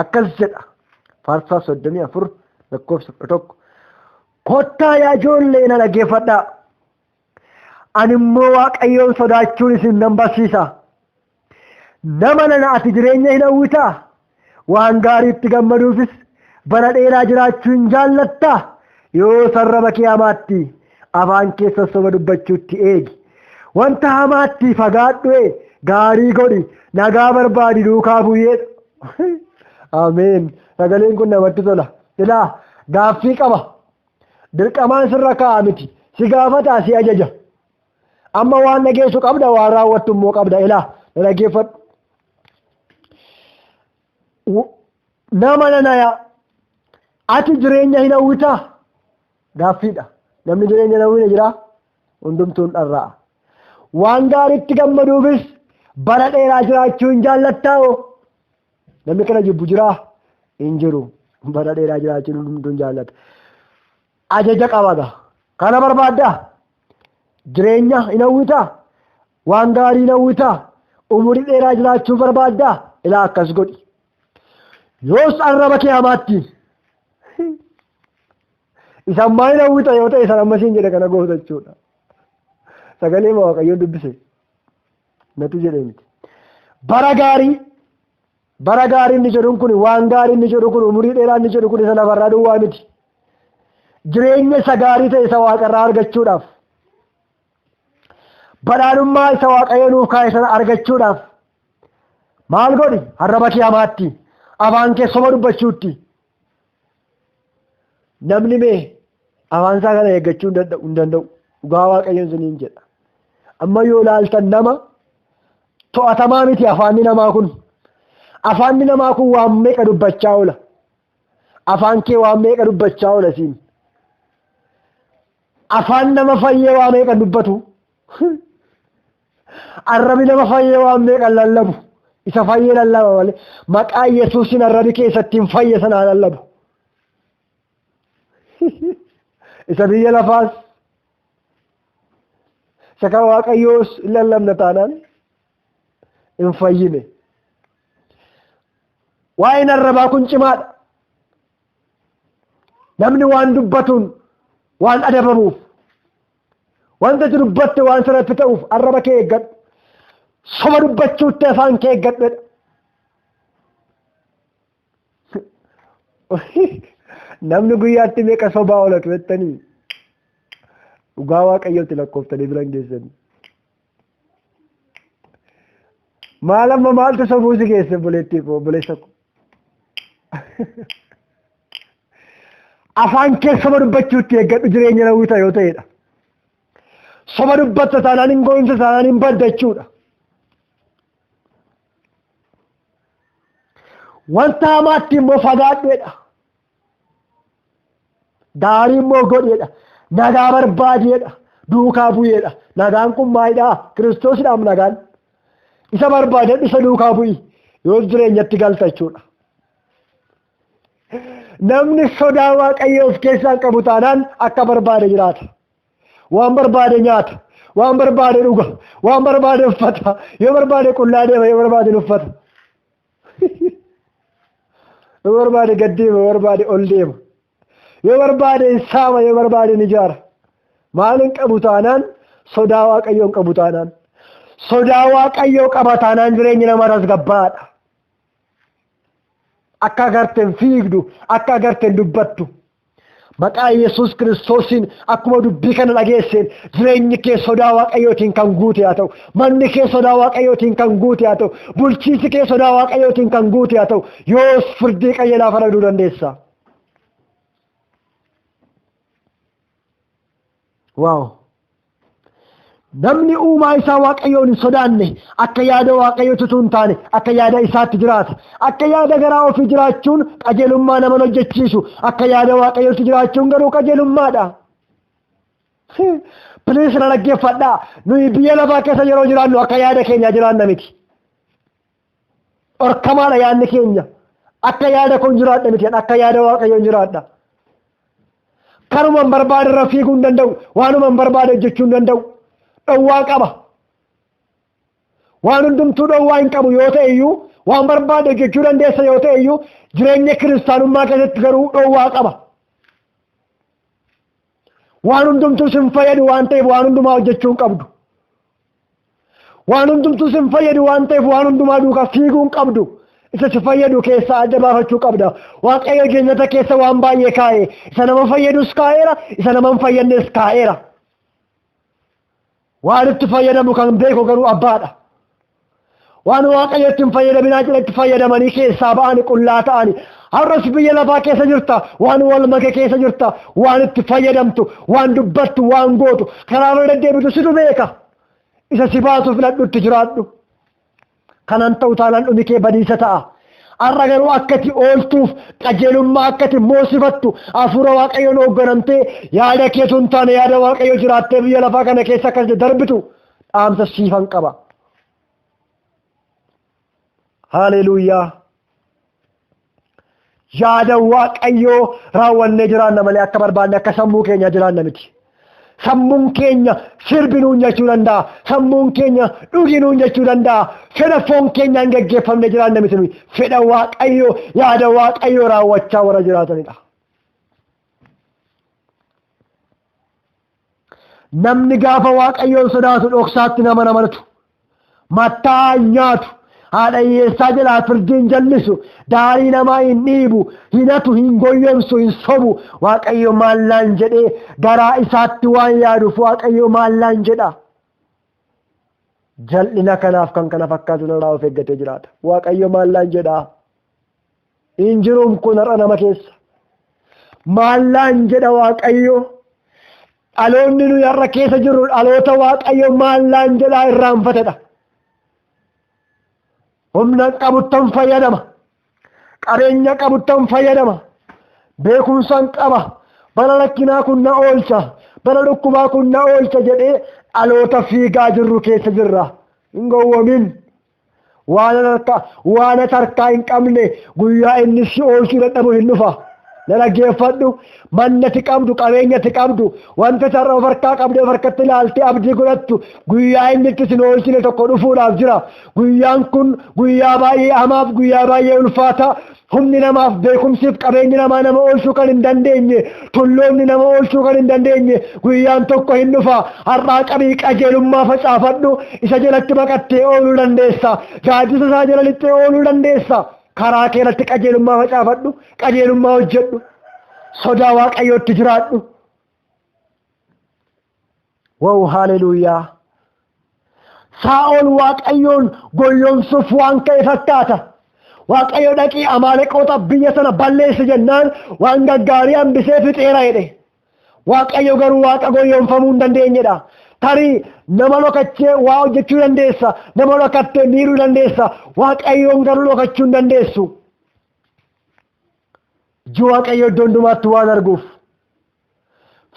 Akkas jedha. Faarsaa 34 lakkoofsa 11. Kottaa yaa ijoollee na dhaggeeffadhaa. Ani immoo Waaqayyoon sodaachuun isin nan barsiisa. Nama nana ati jireenya hin hawwitaa? Waan gaariitti gammaduufis bara dheeraa jiraachuu hin jaallattaa? Yoo sarraba kee hamaatti afaan keessa soba dubbachuutti eegi. Wanta hamaatti fagaadhu gaarii godhi nagaa barbaadi duukaa bu'eedha. Ameen. Sagaleen kun namatti tola. Ilaa gaaffii qaba. Dirqamaan sirra kaa'a miti. Si gaafataa si ajaja. Amma waan dhageessu qabda waan raawwattu immoo qabda. Ilaa na dhaggeeffadhu. Nama nanaya ati jireenya hin hawwitaa? Gaaffiidha. Namni jireenya hin hawwine jiraa? Hundumtuun dharra'a. Waan gaariitti gammaduufis bara dheeraa jiraachuu hin jaallattaa'oo? Namni kana jibbu jiraa? Hin jiru. Bara dheeraa jiraachuun hundumtuun jaallata. Ajaja qaba gaa. Kana barbaaddaa? Jireenya hin hawwitaa? Waan gaarii hin hawwitaa? Umurii dheeraa jiraachuu barbaaddaa? Ilaa akkas godhi. Yoos arraba kee hamaatti. Isa ammaa hin hawwita yoo ta'e san amma siin jedhe kana goota jechuudha. Sagalee Waaqayyoon dubbise. Natu jedhee miti. Bara gaarii bara gaarii inni jedhuun kun waan gaarii inni jedhu kun umurii dheeraa inni jedhu kun isa lafarraa duwwaa miti. Jireenya isa gaarii ta'e isa waaqarraa argachuudhaaf badhaadhummaa isa Waaqayyo nuuf kaa'e sana argachuudhaaf maal godhi? Arraba kee hamaatti, afaan kee soba dubbachuutti. Namni mee afaan isaa kana eeggachuu hin danda'u. Dhugaa Waaqayyoon isiniin jedha. Amma yoo ilaaltan nama to'atamaa miti afaanni namaa kun. Afaanni namaa kun waan meeqa dubbachaa oola. Afaan kee waan meeqa dubbachaa oola siin. Afaan nama fayyee waa meeqa dubbatu. Arrabi nama fayyee waan meeqa lallabu. Isa fayyee lallaba malee maqaa Yesuusin arrabi keessatti hin fayye sanaa lallabu. Isa biyya lafaas isa kan Waaqayyoos hin lallabna taanaan hin fayyine. Waa'een arrabaa kun cimaadha. Namni waan dubbatuun waan adabamuuf wanta ati dubbatte waan sirratti ta'uuf arraba kee eeggadhu. Soba dubbachuutti afaan kee eeggadhu. Namni guyyaatti meeqa sobaa oolatu jettanii dhugaa Waaqayyootti lakkooftanii biran geessanii. Maal amma maaltu sobuu si geesse obboleettii koo obboleessa koo. Afaan kee soba dubbachuutti eeggadhu jireenya rawwita yoo ta'edha. Soba dubbatta taanaan hin goonsa taanaan hin badda jechuudha. Wanta hamaatti immoo fagaadheedha. Gaarii immoo godheedha. Nagaa barbaadeedha. Duukaa bu'eedha. Nagaan kun maalidhaa? Kiristoosidhaam nagaan. Isa barbaadadhu isa duukaa bu'i. Yoo jireenyatti galta jechuudha. Namni sodaa Waaqayyoo of keessaa qabu taanaan akka barbaade jiraata. Waan barbaade nyaata. Waan barbaade dhuga. Waan barbaade uffata. Yoo barbaade qullaa deema yoo barbaade uffata. Yoo barbaade gad deema yoo barbaade ol deema. Yoo barbaade hin saama yoo barbaade hin ijaara. Maal hin qabu taanaan sodaa Waaqayyoo hin qabu taanaan. Sodaa Waaqayyoo qaba taanaan jireenyi namaa tasgabbaa'aadha. Akka agarteen fiigdu, akka agarteen dubbattu. Maqaa Yesuus Kiristoosiin akkuma dubbii kana dhageesseen jireenyi kee sodaa Waaqayyootiin kan guute haa ta'u. Manni kee sodaa Waaqayyootiin kan guute haa ta'u. Bulchiinsi kee sodaa Waaqayyootiin kan guute haa ta'u. Yoos firdii qajeelaa faraduu dandeessa. Waaw! Namni uumaa isaa Waaqayyoon hin sodaanne akka yaada Waaqayyootti utuu hin taane akka yaada isaatti jiraata. Akka yaada garaa ofii jiraachuun qajeelummaa nama hin hojjechiisu. Akka yaada Waaqayyootti jiraachuun garuu qajeelummaadha. Please na dhaggeeffadhaa. Nuyi biyya lafaa keessa yeroo jiraannu akka yaada keenyaa jiraanna miti. Dhorkamaadha yaadni keenya. Akka yaada koon jiraadha miti akka yaada Waaqayyoon jiraadha. Kanuman barbaade irra fiiguu hin danda'u. Waanuman barbaade hojjechuu hin danda'u. Dhowwaa qaba. Waan hundumtuu dhowwaa hin qabu yoo ta'e iyyuu waan barbaade hojjechuu dandeessa yoo ta'e iyyuu jireenya kiristaanummaa keessatti garuu dhowwaa qaba. Waan hundumtuu sin fayyadu waan ta'eef waan hundumaa hojjechuu hin qabdu. Waan hundumtuu sin fayyadu waan ta'eef waan hundumaa duukaa fiiguu hin qabdu. Isa si fayyadu keessaa adda baafachuu qabda. Waaqayyo jennata keessa waan baay'ee kaa'e. Isa nama fayyadus kaa'eera, isa nama hin fayyadnes kaa'eera. Waan itti fayyadamu kan beeku garuu abbaadha. Waan Waaqayyo itti hin fayyadaminaa jedhe itti fayyadamanii keessaa ba'ani qullaa ta'ani. Har'as biyya lafaa keessa jirta, waan wal make keessa jirta, waan itti fayyadamtu, waan dubbattu, waan gootu, karaa irra deddeebitu situ beeka. Isa si baasu filadhu itti jiraadhu. Kanan ta'u taanaan dhumi kee badiisa ta'a. Har'a garuu akka itti ooltuuf qajeelummaa akka itti moosifattu hafuura Waaqayyoon hoogganamtee yaada keetu hin taane yaada Waaqayyoo jiraattee biyya lafaa kana keessa akka itti darbitu dhaamsa siifan qaba. Haaleluuyaa. Yaada Waaqayyoo raawwannee jiraanna malee akka barbaanne akka sammuu keenyaa jiraanna miti. Sammuun keenya sirbi nuun jechuu danda'a. Sammuun keenya dhugi nuun jechuu danda'a. Fedha foon keenyaan geggeeffamne jiraanna miti nuyi. Fedha Waaqayyoo yaada Waaqayyoo raawwachaa warra jiraatanidha. Namni gaafa Waaqayyoon sodaatu dhoksaatti nama namanatu. Mattaa hin nyaatu. Haadha hiyyeessaa jalaa firdii hin jallisu. Daarii namaa hin dhiibu. Hin hatu, hin goyyomsu, hin sobu. Waaqayyo maal naan jedhee garaa isaatti waan yaaduuf Waaqayyo maal naan jedha. Jal'ina kanaaf kan kana fakkaatu irraa of eeggatee jiraata. Waaqayyo maal naan jedha. Hin jiruum kun har'a nama keessa. Maal naan jedha Waaqayyo. Dhaloonni nuyi har'a keessa jirru dhaloota Waaqayyo maal naan jedhaa irraanfatedha. Humna qabuttan fayyadama. Qabeenya qabuttan fayyadama. Beekumsan qaba. Bara rakkinaa kun na oolcha. Bara dhukkubaa kun na oolcha jedhee dhaloota fiigaa jirru keessa jirra. Hin gowwomin. Waan ati harkaa hin qabne guyyaa inni si oolchuu dadhabu hin dhufa. Na dhaggeeffadhu. Manni ati qabdu, qabeenya ati qabdu, wanta ati har'a of harkaa qabdee of harkatti ilaaltee abdii godhattu guyyaa inni itti sin oolchine tokko dhufuudhaaf jira. Guyyaan kun guyyaa baay'ee hamaaf guyyaa baay'ee ulfaataa. Humni namaaf beekumsiif qabeenyi namaa nama oolchuu kan hin dandeenye, tulloonni nama oolchuu kan hin dandeenye guyyaan tokko hin dhufa. Har'aa qabii qajeelummaa facaafadhu, isa jalatti baqattee ooluu dandeessa. Gaaddisa isaa jala lixxee ooluu dandeessa. Karaa kee irratti qajeelummaa facaafadhu, qajeelummaa hojjedhu. Sodaa Waaqayyootti jiraadhu. Wow, haleluuyaa. Saa'ol Waaqayyoon goyyomsuuf waan ka'e fakkaata. Waaqayyo dhaqii Amaaleqoota biyya sana balleessi jennaan waan gaggaarii hambisee fixeera jedhe. Waaqayyo garuu waaqa gowwoomfamuu hin dandeenyedha. Tarii nama dhokachee waa hojjechuu dandeessa, nama dhokattee miidhuu dandeessa, Waaqayyoon garuu dhokachuu hin dandeessu. Iji Waaqayyo iddoo hundumaatti waan arguuf.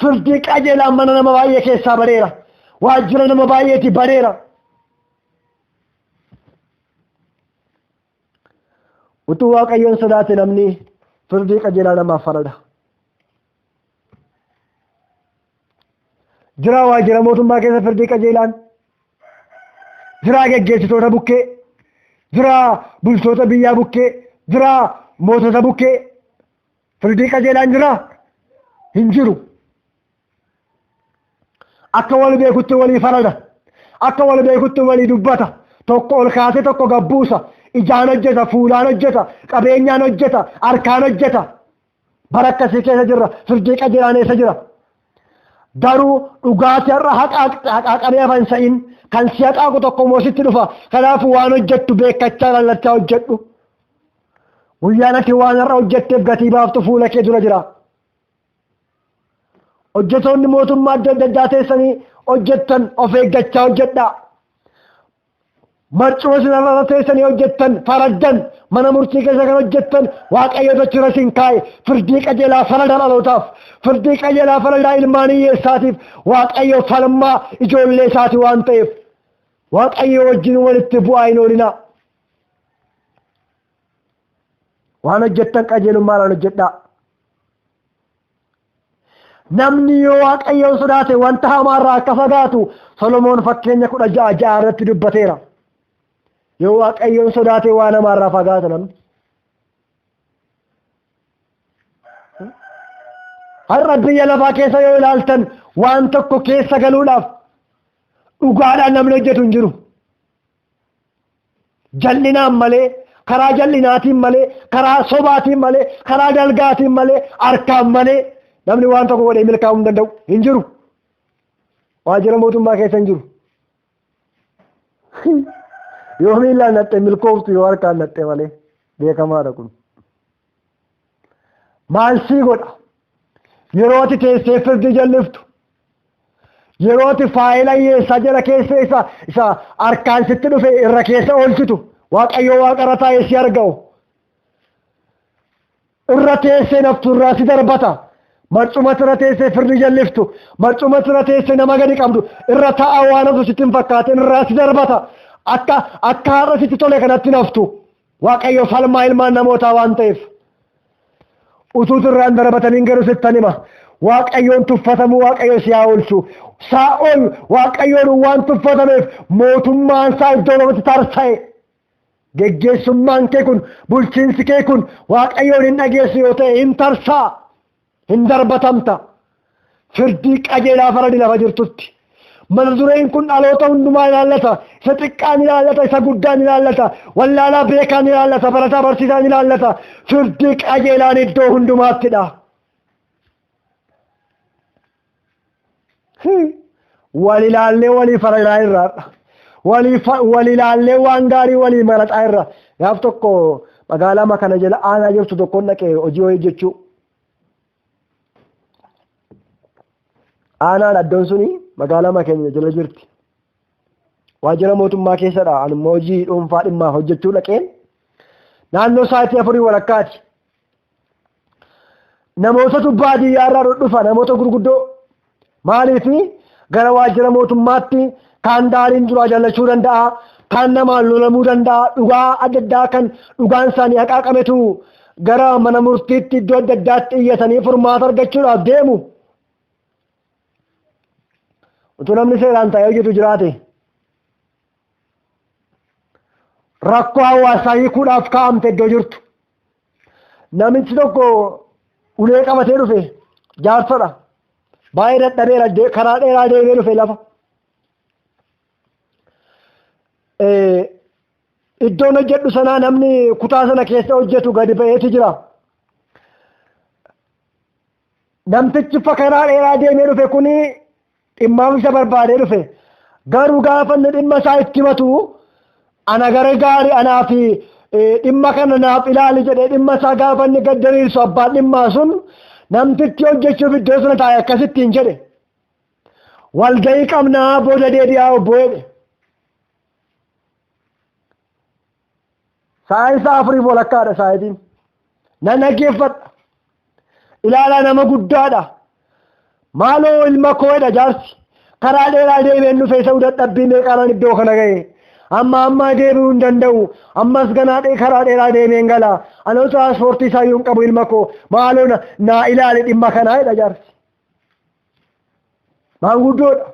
Firdii qajeelaan mana nama baay'ee keessaa badeera. Waajjira nama baay'eetii badeera. Utuu Waaqayyoon sodaate namni firdii qajeelaa namaaf farada. Jira waajjira mootummaa keessa firdii qajeelaan, jira geggeessitoota bukkee, jira bultoota biyyaa bukkee, jira mootota bukkee. Firdii qajeelaan jira? Hin jiru. Akka wal beekutti walii farada. Akka wal beekutti walii dubbata. Tokko ol kaasee tokko gabbuusa. Ijaan hojjeta, fuulaan hojjeta, qabeenyaan hojjeta, harkaan hojjeta. Bara akkasii keessa jirra. Firdii qajeelaan eessa jira? Garuu dhugaatii har'a haqaaqamee hafan sa'in kan si haqaaqu tokko immoo sitti dhufa. Kanaafuu waan hojjettu beekkachaa lallachaa hojjedhu. Guyyaan ati waan har'a hojjetteef gatii baaftu fuula kee dura jira. Hojjetoonni mootummaa adda addaa teessanii hojjettan of eeggachaa hojjedhaa. Marcuma isin irra teessanii hojjettan faraddan mana murtii keessa kan hojjettan Waaqayyo achirra isin kaa'e firdii qajeelaa farada dhalootaaf, firdii qajeelaa faradaa ilmaan hiyyeessaatiif. Waaqayyo falmaa ijoollee isaati waan ta'eef Waaqayyo wajjin walitti bu'aa hin oolinaa. Waan hojjettan qajeelummaadhaan hojjedhaa. Namni yoo Waaqayyoon sodaate wanta hamaarraa akka fagaatu Solomoon fakkeenya 16:6 irratti dubbateera. Yoo Waaqayyoon sodaate waan hamaarraa fagaata namni. Har'a biyya lafaa keessa yoo ilaaltan waan tokko keessa galuudhaaf dhugaadhaan namni hojjetu hin jiru. Jal'inaan malee, karaa jal'inaatiin malee, karaa sobaatiin malee, karaa dalgaatiin malee, harkaan malee namni waan tokko godhee milkaa'uu hin danda'u hin jiru. Waajjira mootummaa keessa hin jiru. Yoo miilaan naqxe milkooftu, yoo harkaan naqxe malee, beekamaadha kun. Maal sii godha? Yeroo ati teessee firdii jalliftu, yeroo ati faayila hiyyeessaa jala keessa isa harkaan sitti dhufe irra keessa oolchitu, Waaqayyo waaqarra taa'ee si arga'u. Irra teessee naftu irraa si darbata. Marcumatti irra teessee firdii jalliftu, marcumatti irra teessee nama gadi qabdu, irra taa'aa waan haftu sitti hin fakkaatin, irraa si darbata. Akka har'a sitti tole kanatti naftu. Waaqayyo falmaa ilmaan namootaa waan ta'eef. Utuu irraan darbataniin garuu sittan hima. Waaqayyoon tuffatamuu Waaqayyo si haa oolchu. Saa'ol Waaqayyoon waan tuffatameef mootummaan isaa iddoo lamatti tarsa'e. Geggeessummaan kee kun, bulchiinsi kee kun Waaqayyoon hin dhageessu yoo ta'e hin tarsa'a. Hin darbatamta. Firdii qajeelaa faradi lafa jirtutti. Mata dureen kun dhaloota hundumaa ilaallata. Isa xiqqaan ilaallata, isa guddaan ilaallata. Wallaalaa beekaan ilaallata, barataa barsiisaan ilaallata. Firdii qajeelaan iddoo hundumaattidha. Wal ilaallee walii faradaa irraadha. Wal ilaallee waan gaarii walii maraxaa irra. Gaaf tokko magaalaa kana jala aanaa jirtu tokkoon dhaqee hojii hojjechuu. Aanaan iddoon suni magaalaa keenya jala jirti. Waajjira mootummaa keessadha. Ani immoo hojii dhuunfaa dhimmaaf hojjechuu dhaqeen naannoo sa'aatii 4:15. Namootatu baadiyyaa irraa dhufa, namoota gurguddoo. Maaliif gara waajjira mootummaatti kaan daariin duraa jallachuu danda'a, kaan namaan lolamuu danda'a, dhugaa adda addaa kan dhugaan isaanii haqaaqametu gara mana murtiitti iddoo adda addaatti iyyatanii furmaata argachuudhaaf deemu. Utuu namni seeraan taa'ee hojjetu jiraate rakkoo hawaasaa hiikuudhaaf kaa'amte iddoo jirtu. Namichi tokko ulee qabatee dhufe, jaarsadha. Baay'ee dadhabeera, karaa dheeraa deemee dhufe lafa. Iddoon hojjedhu sanaa namni kutaa sana keessa hojjetu gadi ba'eetu jira. Namtichi karaa dheeraa deemee dhufe kuni dhimmaaf isa barbaadee dhufe. Garuu gaafa inni dhimma isaa itti himatu, ana gara gaarii anaa fi Dhimma kana naaf ilaali jedhee dhimma isaa gaafa inni gad diriirsu abbaan dhimmaa sun namtichi hojjechuuf iddoo sana taa'e akkasittiin jedhe. Walga'ii qabnaa booda deebi'aa obbo jedhe. Sa'aan isaa afurii walakkaadha sa'aatiin. Nan dhaggeeffadha. Ilaalaa nama guddaadha. Maaloo ilma koo jedha jaarsi. Karaa dheeraa deemeen dhufee ta'uu dadhabbii meeqaanan iddoo kana ga'e. Amma amma deebi'uu hin danda'u. Ammas ganaa karaa dheeraa deemeen gala. Anoo tiraanspoortii isaayyuu hin qabu ilma koo. Maaloo naa ilaali dhimma kanaa jedha jaarsi. Maanguddoodha.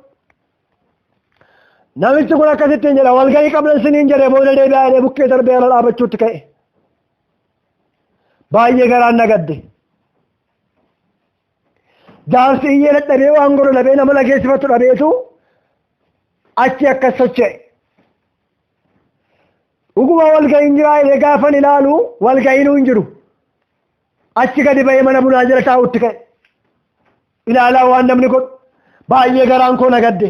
Namichi kun akkasittiin jedha walga'ii qabnan siniin jedhe booda deebi'aa jedhee bukkee darbee ala dhaabachuutti ka'e. Baay'ee garaan na gadde. Jaarsi iyyee dadhabee waan godhu dhabee nama dhageessifatu dhabeetu achi akkas socho'e. Dhuguma walga'iin jiraa jedhee gaafan ilaalu walga'iinuu hin jiru. Achi gadi ba'ee mana bunaa jala taa'utti ka'e. Ilaalaa waan namni godhu baay'ee garaan koo na gadde.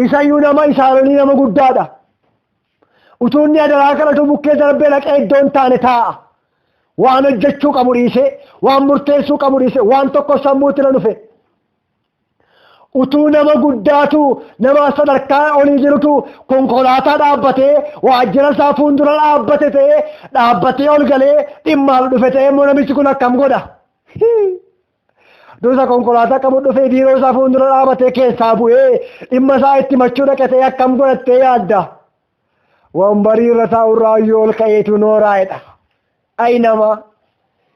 Isayyuu nama isaanolii nama guddaadha. Utuu inni adaraa kadhatu bukkee darbee dhaqee iddoo hin taane taa'a. Waan hojjechuu qabu dhiisee, waan murteessuu qabu dhiisee, waan tokko sammuutti na dhufe. Utuu nama guddaatu nama sadarkaa olii jirutu konkolaataa dhaabbatee waajjira isaa fuuldura dhaabbate ta'ee dhaabbatee ol galee dhimmaaf dhufe ta'ee immoo namichi kun akkam godha? Dursa konkolaataa qabu dhufee biiroo isaa fuuldura dhaabatee keessaa bu'ee dhimma isaa itti machuu dhaqe ta'ee akkam godhattee yaadda? Wambarii irra taa'u irraa iyyuu ol ka'eetu nooraa'edha. Ayi nama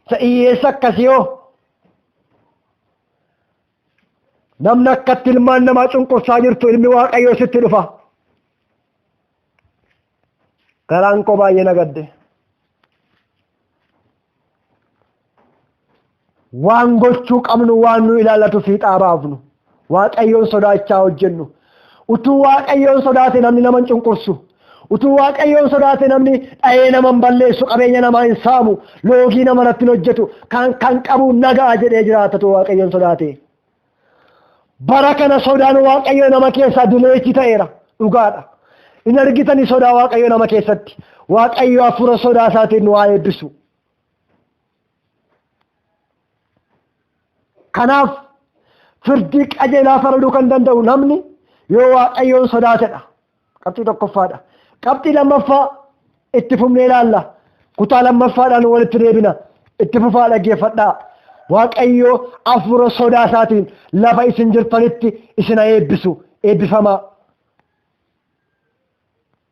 isa hiyyeessa akkasii hoo? Namni akkatti ilmaan namaa cunqursaa jirtu ilmi Waaqayyoo sitti dhufa. Garaan koo baay'ee na gadde. Waan gochuu qabnu waan nu ilaallatu fiixaa baafnu. Waaqayyoon sodaachaa hojjennu. Utuu Waaqayyoon sodaate namni nama hin cunqursu. Utuu Waaqayyoon sodaate namni dha'ee nama hin balleessu, qabeenya namaa hin saamu, loogii nama irratti hin hojjetu, kan kan qabu nagaa jedhee jiraatatu Waaqayyoon sodaate. Bara kana sodaan Waaqayyoo nama keessaa duleechi ta'eera. Dhugaadha. Hin argitani sodaa Waaqayyoo nama keessatti. Waaqayyo hafuura sodaa isaatiin nu haa eebbisu. Kanaaf firdii qajeelaa faraduu kan danda'u namni yoo Waaqayyoon sodaatedha. Qabxii tokkoffaadha. Qabxii lammaffaa itti fufnee ilaalla. Kutaa lammaffaadhaan walitti deebina. Itti fufaa dhaggeeffadhaa. Waaqayyo hafuura sodaa isaatiin lafa isin jirtanitti isin haa eebbisu. Eebbifamaa.